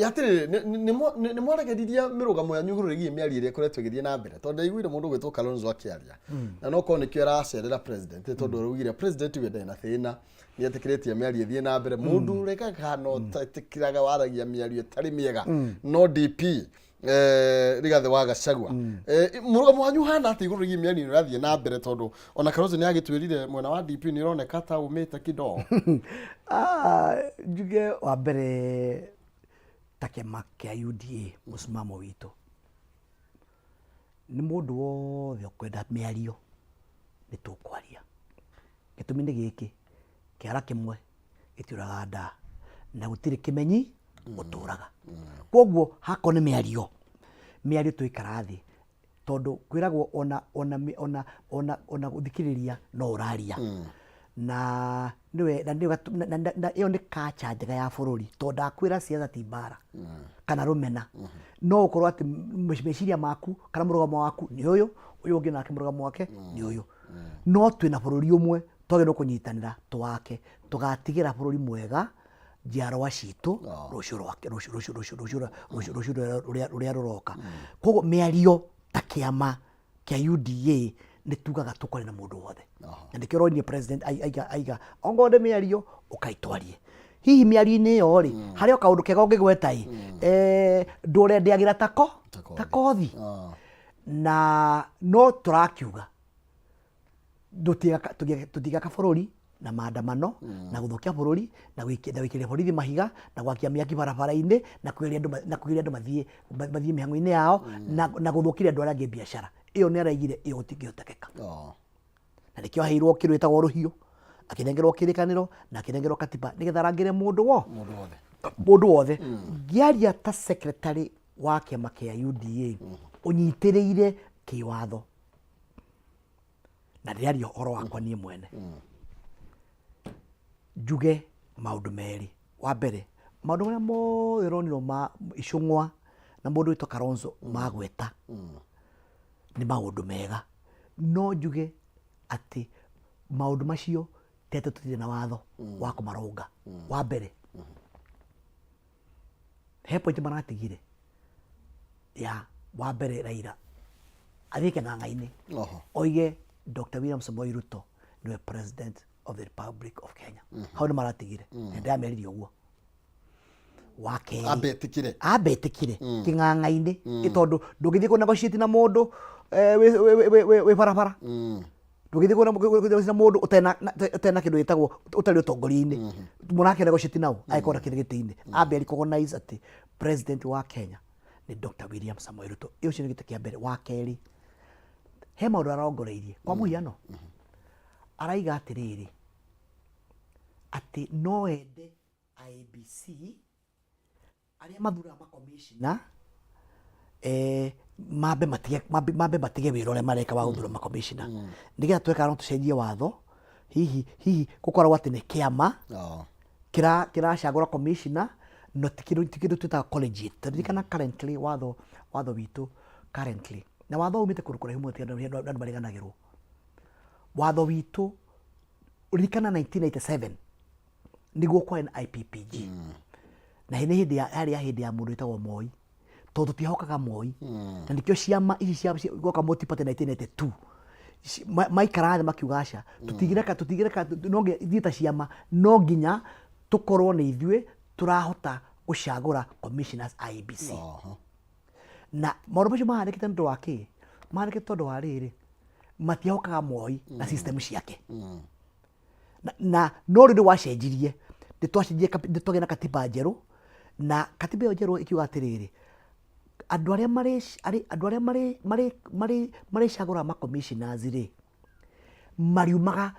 Atĩrĩrĩ, nĩ mwaregeririe mĩrũgamo yanyu igũrũ rĩgiĩ mĩario ĩrĩa ĩkoretwo ĩgĩthiĩ na mbere, tondũ ndaiguire mũndũ ũgwĩtwo Kalonzo akĩaria, na no korwo nĩkĩo aracerera president, tondũ araugire president we ndarĩ na thĩna, nĩ etĩkĩrĩtie mĩario ĩthiĩ na mbere, mũndũ ũregaga na ũtetĩkĩraga waragia mĩario ĩtarĩ mĩega no DP Rigathĩ wa Gachagua. Mũrũgamo wanyu ũhana atĩa igũrũ rĩgiĩ mĩario ĩno ĩrathiĩ na mbere, tondũ ona Kalonzo nĩ agĩtwĩrire mwena wa DP nĩ ũroneka ta ũmĩte kĩndoo? Njuge wa mbere, ta kĩama kĩa UDA, mũsimamo witũ nĩ mũndũ wothe ũkwenda mĩario nĩ tũkwaria. Gĩtũmi nĩ gĩkĩ, kĩara kĩmwe gĩtiũraga ndaa na gũtirĩ kĩmenyi ũtũraga. Koguo hakorwo nĩ mĩario, mĩario twaikara thĩ, tondũ kwĩragwo ona ona ona ona ona gũthikĩrĩria no ũraria. Na nĩwe na nĩwe na na na ĩyo nĩ culture njega ya bũrũri, tondũ ndakwĩra siasa ti mbara kana rũmena. No ũkorwo atĩ meciria maku kana mũrũgamo waku nĩ ũyũ, ũyũ ũngĩ nake mũrũgamo wake nĩ ũyũ. No twĩna bũrũri ũmwe twagĩrĩirwo kũnyitanĩra twake, tũgatigĩra bũrũri mwega njiarwa citũ rũciũ rwake rũciũ rũciũ rũciũ rũciũ rũciũ rũciũ rũrĩa rũrĩa rũroka. Koguo mĩario ta kĩama kĩa UDA nĩ tugaga tũkwaria na mũndũ wothe, na nĩkĩo ũronire president aiga aiga ongorwo nĩ mĩario ũkai twarie. Hihi mĩario-inĩ ĩyo rĩ, harĩ o kaũndũ kega ũngĩgweta ĩ, ndũre ndĩagĩra tako ta kothi, na no tũrakiuga tũtigaka bũrũri na maandamano na gũthũkia bũrũri na gũikĩria borithi mahiga na gwakia mĩaki barabara-inĩ na kũgiria andũ na kũgiria andũ mathiĩ mathiĩ mĩhang'o-inĩ yao na gũthũkĩria andũ arĩa angĩ biacara. Ĩyo nĩ araigire ĩyo gũtingĩhotekeka. Na nĩkĩo aheirwo kĩndũ gĩtagwo rũhiũ, akĩnengerwo kĩrĩkanĩro na akĩnengerwo katiba nĩgetha arangĩre mũndũ wo mũndũ wothe. Ngĩaria ta secretary wa kĩama kĩa UDA ũnyitĩrĩire kĩwatho, na ndĩraria ũhoro wakwa niĩ mwene, njuge maũndũ merĩ. Wa mbere, maũndũ marĩa mothe ũronirwo ma Icũng'wa na mũndũ wĩtwo Kalonzo magweta nĩ maũndũ mega, no njuge atĩ maũndũ macio ti atĩ tũtirĩ na watho wa kũmarũnga. Wa mbere, he point maratigire ya wa mbere, Raila athiĩ kĩng'ang'a-inĩ oige Dr. William Samoei Ruto niwe president of the Republic of Kenya. Hau nĩ maratigire, na ndĩramerire ũguo. Wa kerĩ, ambe etĩkĩre, ambe etĩkĩre kĩng'ang'a-inĩ, ĩ tondũ ndũngĩthiĩ kũ negotiate na mũndũ wĩ barabara, ndũngĩthiĩ kũ negotiate na mũndũ ũtarĩ na kĩndũ gĩtagwo ũtarĩ ũtongoria-inĩ, mũrake negotiate nao angĩkorwo ndakĩrĩ gĩtĩ-inĩ. Ambe recognize atĩ president wa Kenya nĩ Dr. William Samoei Ruto. Ĩyo ũcio nĩ gĩtĩ kĩa mbere. Wa kerĩ, he maũndũ arongoreirie. Kwa mũhiano, araiga atĩrĩrĩ, atĩ no ende IEBC arĩa mathuraga makomishina mambe matige wĩra ũrĩa mareka wa gũthura makomishina, nĩgetha tweka no tũcenjie watho, hihi gũkoragwo atĩ nĩ kĩama kĩracagũra commissioner, no ti kĩndũ twĩtaga collegiate. Ririkana currently watho witũ currently, na watho umĩte kũndũ kũraihu mũno, ti andũ mariganagĩrwo watho witũ. Ririkana 1997 nĩguo kwarĩ na IPPG, na nĩ hĩndĩ ya yarĩ ya hĩndĩ ya mũndũ wĩtagwo Moi, tondũ tũtiahokaga Moi, na nĩkĩo ciama ici cia gwoka multi-party 1992 maikara thĩ makiuga aca, tũtingĩreka no nginya ithuĩ ta ciama no nginya tũkorwo nĩ ithuĩ tũrahota gũcagũra commissioners IEBC. Na maũndũ macio mahanĩkĩte nĩ ũndũ wa kĩ? Mahanĩkĩte tondũ wa rĩrĩ, matiahokaga Moi na system ciake. Na no rĩu nĩ wacenjirie, nĩ twacenjirie, nĩ twagĩa na katiba njerũ, na katiba ĩyo njerũ ĩkiuga atĩrĩrĩ, andũ arĩa marĩ andũ arĩa marĩ marĩ marĩ marĩcagũraga ma commissioners rĩ, mariumaga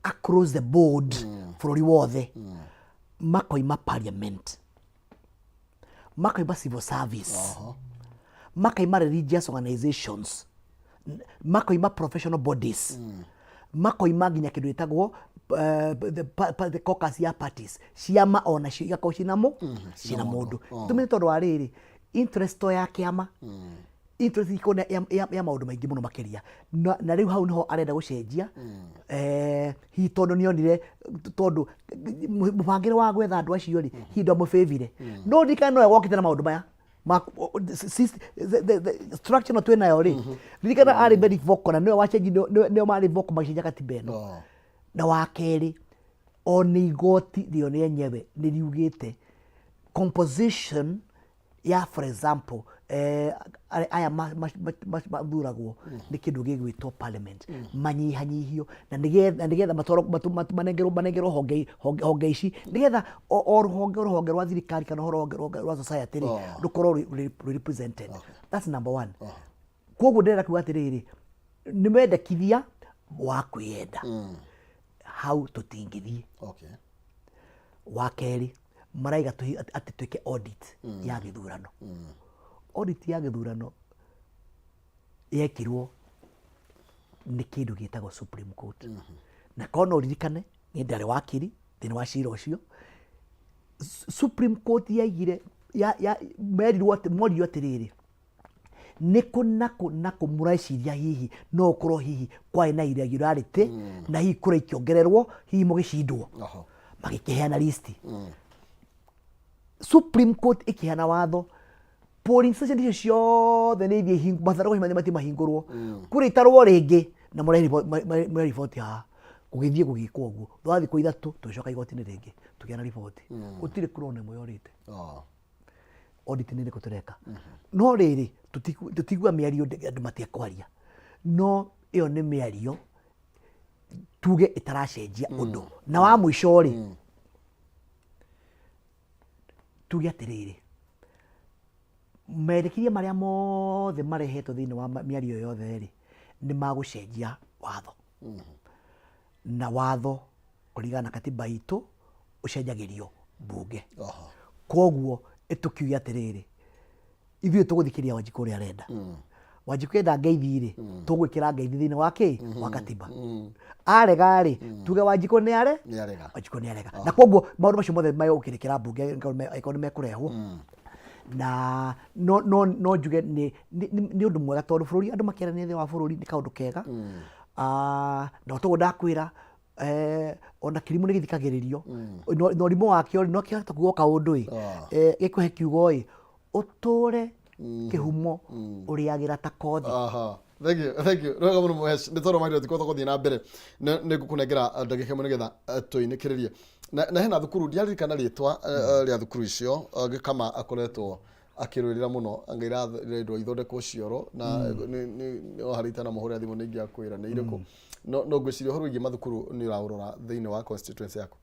across the board, bũrũri wothe, makoima parliament, makoima civil service. Makaima religious organizations, makoima professional bodies, makoima nginya kĩndũ gĩtagwo the caucus ya parties, ciama onacio igakorwo ciĩna mũ ciĩna mũndũ. Gĩtũmi nĩ tondũ wa rĩrĩ, interest to ya kĩama, interest ikorwo ya maũndũ maingĩ mũno makĩria. Na rĩu hau nĩho arenda gũcenjia, hihi tondũ nĩonire tondũ mũbangĩre wa gwetha andũ acio rĩ, hihi ndwamũbĩvire. No ririkana nowe wokĩte na maũndũ maya the structure ĩno twĩ nayo rĩ. Ririkana arĩ very vocal na nĩwe wacenji, nĩwe marĩ vocal magĩcenjia katiba ĩno. Na wa kerĩ, ona igoti rĩo rĩenyewe nĩ riugĩte composition ya, for example, aya mathuragwo nĩ kĩndũ gĩgwĩtwo parliament manyihanyihio na nĩgetha matwarwo manengerwo honge ici, nĩgetha o rũhonge rwa thirikari kana o rũhonge rwa society rĩ, rũkorwo rwĩ represented. That's number one. Koguo ndĩrenda kuga atĩrĩrĩ, nĩ wendekithia wa kwĩyenda, hau tũtingĩthiĩ. Wa kerĩ, maraiga atĩ twĩke audit ya gĩthurano. Audit ya gĩthurano yekirwo nĩ kĩndũ gĩtagwo Supreme Court, na korwo no ũririkane, niĩ ndarĩ wakiri thĩinĩ wa cira ũcio. Supreme Court yaigire ya merirwo atĩ, moririo atĩrĩrĩ, nĩ kũ na kũ na kũ mũreciria hihi no ũkorwo hihi kwarĩ na irregularity na hihi kũra ikĩongererwo, hihi mũgĩcindwo? Magĩkĩheana list. Supreme Court ĩkĩheana watho, polling station icio ciothe nĩ ithiĩ mathandũkũ macio mathiĩ mahingũrwo, kũrĩa itarwo rĩngĩ na mũrehe riboti haha. Gũgĩthiĩ gũgĩkwo ũguo. Thutha wa thikũ 3 tũgĩcoka igoti-inĩ rĩngĩ, tũkĩheana riboti, gũtirĩ kura ona ĩmwe yorĩte. Audit nĩ ĩrĩkũ tũreka? No rĩrĩ, tũtigua mĩario, andũ matekwaria, no ĩyo nĩ mĩario tuge ĩtaracenjia ũndũ. Na wa mũico rĩ, tuge atĩrĩrĩ, mendekithia marĩa mothe marehetwo thĩinĩ wa mĩario yothe rĩ, nĩ magũcenjia watho, na watho kũringana na katiba itũ ũcenjagĩrio mbunge. Koguo ĩtũkiuge atĩrĩrĩ, ithuĩ tũgũthikĩrĩria Wanjikũ ũrĩa arenda. Wanjikũ enda ngeithi rĩ, tũgwĩkĩra ngeithi thĩinĩ wa kĩ wa katiba. Arega rĩ, tuge Wanjikũ nĩ are Nĩ arega. Wanjikũ nĩ arega. Na koguo maũndũ macio mothe megũkĩrĩkĩra mbunge angĩkorwo nĩ mekũrehwo. Na no njuge nĩ ũndũ mwega tondũ bũrũri, andũ makĩaranĩria thĩinĩ wa bũrũri nĩ kaũndũ kega. Na toguo ndakwĩra, ona kĩrimũ nĩ gĩthikagĩrĩrio na ũrimũ wakĩo rĩ, no kĩhota kuga o kaũndũ ĩ. Gĩkũhe kiugo ĩ, ũtũre kĩhumo ũrĩagĩra ta kothi. Aha. Thank you, thank you. Rwega mũno Mũhesh, nĩ tondũ mahinda tũtikũhota gũthiĩ na mbere. Nĩ ngũkũnengera ndagĩka ĩmwe nĩgetha tũinĩkĩrĩrie. Na hena thukuru, ndiaririkana rĩtwa rĩa thukuru icio, Gĩkama akoretwo akĩrũĩrĩra mũno anga irarendwo ithondekwo cioro na no harĩa itanamũhũrĩra thimũ nĩ ingĩakwĩra nĩ irĩkũ. No ngwĩciria ũhoro wĩgiĩ mathukuru nĩ ũraũrora thĩinĩ wa constituency yaku.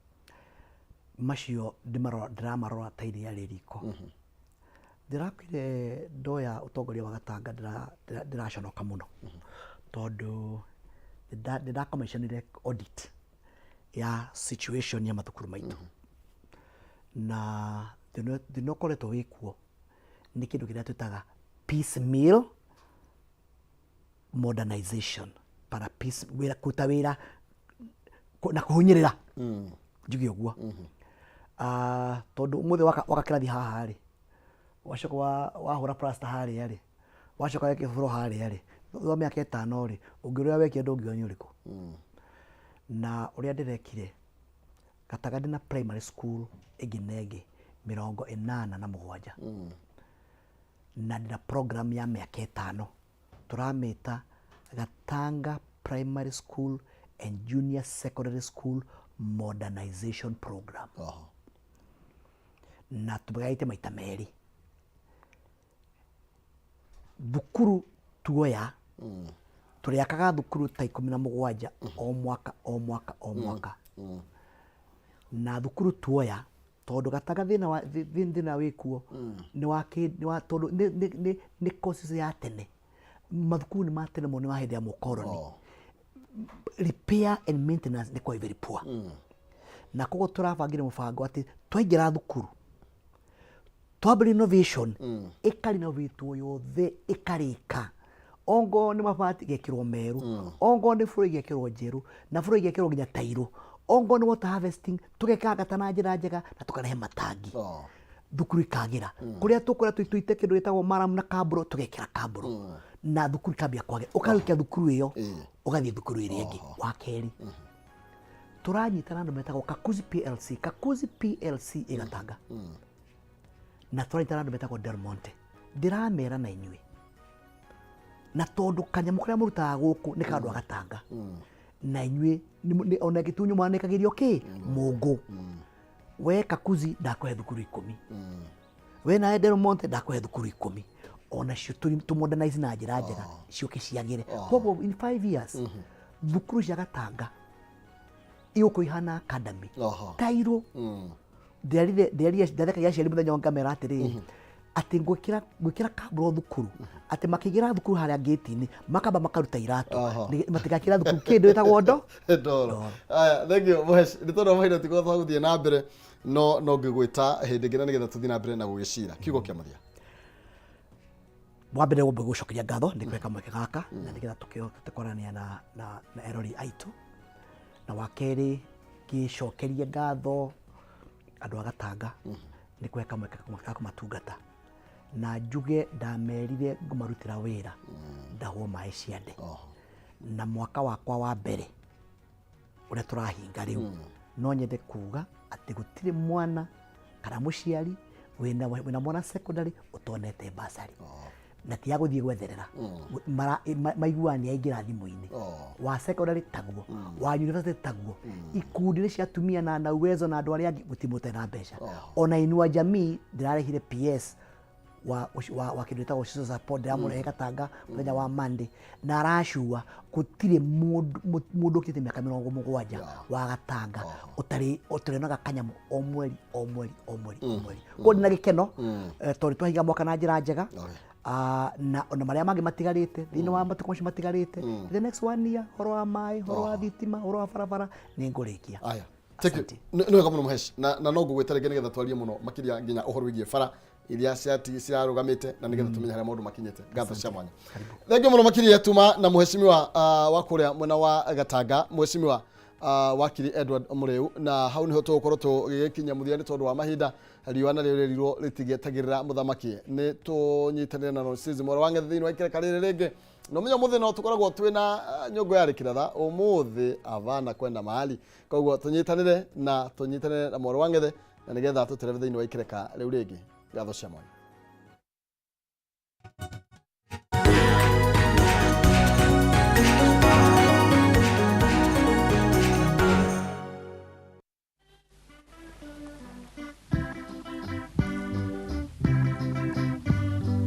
Macio ndĩramarora ta iria rĩ riko. Ndĩrakwire ndoya ũtongoria wa Gatanga, ndĩraconoka mũno tondũ nĩnda commissionire audit ya situation ya mathukuru maitũ, na thĩna ũkoretwo wĩkuo nĩ kĩndũ kĩrĩa twĩtaga piecemeal modernization, para piece wĩra, kũruta wĩra na kũhunyĩrĩra, njuge ũguo. Tondũ ũmũthĩ waka kĩrathi haha rĩ, wacoka wahũra plaster harĩa rĩ, wacoka weka floor harĩa rĩ, thutha wa mĩaka 5 rĩ, ũngĩ ũrĩa wekire ndũngiuga nĩ ũrĩkũ. Na ũrĩa ndĩrekire Gataga, ndĩna primary school ĩngĩ na ĩngĩ 87, na ndĩna program ya mĩaka 5 tũramĩta Gatanga Primary School and Junior Secondary School Modernization Program. Na tũgaĩte maita merĩ thukuru tuoya, tũrĩakaga thukuru ta 17 o mwaka, o mwaka, o mwaka. Na thukuru tuoya, tondũ Gataga thĩna wa thĩna wĩkuo nĩ wa nĩ wa tondũ nĩ courses ya tene, mathukuru nĩ ma tene mũno, nĩ wa hĩndĩ ya mũkoroni. Repair and maintenance nĩ quite very poor, na koguo tũrabangire mũbango atĩ twaingĩra thukuru. Twamba renovation ĩkarinovatwo yothe, ĩkarĩka. Ongorwo nĩ mabati igekĩrwo merũ, ongorwo nĩ floor igekĩrwo njerũ, na floor igekĩrwo nginya tairo. Ongorwo nĩ water harvesting, tũgekĩra ngata na njĩra njega na tũkarehe matangi. Thukuru ikagĩra kũrĩa tũkũrĩa tũite kĩndũ gĩtagwo maramu na kambũro, tũgekĩra kambũro na thukuru ikambia kwagĩra. Ũkarĩkia thukuru ĩyo, ũgathiĩ thukuru ĩrĩa ĩngĩ. Wa kerĩ, tũranyitana andũ metagwo Kakuzi PLC. Kakuzi PLC ĩgatanga na tũranyitana andũ metagwo Del Monte. Ndĩramera na inyuĩ, na tondũ kanyamũ karĩa mũrutaga gũkũ nĩ kandũ agatanga na inyuĩ ona gĩtunyo mwanĩkagĩrio kĩ mũngũ. We Kakuzi, ndakũhe thukuru 10. We nawe Del Monte, ndakũhe thukuru 10 onacio tũ modernize na njĩra njega, ciũke ciagĩre. Koguo in 5 years thukuru cia Gatanga igũkorwo ihana academy, tairo. Ndĩrarire ndathekagia aciari mũthenya wa ngamera atĩrĩrĩ, atĩ ngwĩkĩra kambũro thukuru, atĩ makĩingĩra thukuru harĩa ngĩti-inĩ makamba makaruta iratũ matigakĩra thukuru kĩndũ gĩtagwo ndo Ndoro. Aya, thank you Mũhesh. Nĩ tondũ wa mahinda tikuhota gũthiĩ na mbere, no ngĩgwĩta hĩndĩ ĩngĩ na nĩgetha tũthiĩ na mbere na gũgĩcira. Kiugo kĩa mũthia. Wa mbere, ngwamba gũcokeria ngatho nĩ kũhe kamweke gaka na nĩgetha tũkĩhote kwaranĩria na erori aitũ. Na wa kerĩ, ngĩcokerie ngatho andũ a Gatanga nĩ kũhe kamweke ga kũmatungata, na njuge ndamerire ngũmarutĩra wĩra ndahwo maĩ ciande. Na mwaka wakwa wa mbere ũrĩa tũrahinga rĩu, no nyende kuga atĩ gũtirĩ mwana kana mũciari wĩna mwana secondary ũtonete basarĩ, na ti ya gũthiĩ gwetherera. Maiguaga nĩ aingĩra thimũ-inĩ. Wa secondary taguo, wa university taguo, ikundi nĩ cia atumia na Uwezo na andũ arĩa angĩ, gũtirĩ mũtarĩ na mbeca. Ona Inua Jamii ndĩrarehire PS wa kĩndũ gĩtagwo social support, ndĩramũrehe Gatanga mũthenya wa Monday na aracua gũtirĩ mũndũ ũkĩte mĩaka 70 wa Gatanga ũtarĩ ũtarĩonaga kanyamũ o mweri, o mweri, o mweri, o mweri. Koguo ndĩna gĩkeno tondũ twahinga mwaka na njĩra njega. Na ona marĩa mangĩ matigarĩte thĩinĩ wa matukũ macio matigarĩte, the next one year, horo wa maĩ, horo wa thitima, horo wa barabara, nĩ ngũrĩkia. Aya. Thank you. Nĩ wega mũno Mũhesh. Na no ngũgwĩta rĩngĩ nĩgetha twarie mũno makĩria nginya ũhoro wĩgiĩ bara iria cirarũgamĩte na nĩgetha tũmenye harĩa maũndũ makinyĩte. Ngatho cia mwanya. Thank you mũno makĩria. Tuma na mũheshimiwa wa kũrĩa mwena wa Gatanga, mũheshimiwa wakiri Edward Mũrĩu, na hau niho tũgũkorwo tũgĩgĩkinya mũthia nĩ tondũ wa mahinda. Riũa narĩo rĩrirwo rĩtigĩetagĩrĩra mũthamaki. Nĩ tũnyitanĩre na Rosizi mwaro wa ng'ethe thĩinĩ wa ikereka rĩrĩ rĩngĩ. No mũthenya ũmũthĩ no tũkoragwo twĩna nyũngũ ya rĩkĩratha ũmũthĩ avana kwenda mahali, koguo tũnyitanĩre na mwaro wa ng'ethe na nĩgetha tũtereve thĩinĩ wa ikereka rĩu rĩngĩ. Ngatho cia mwanya.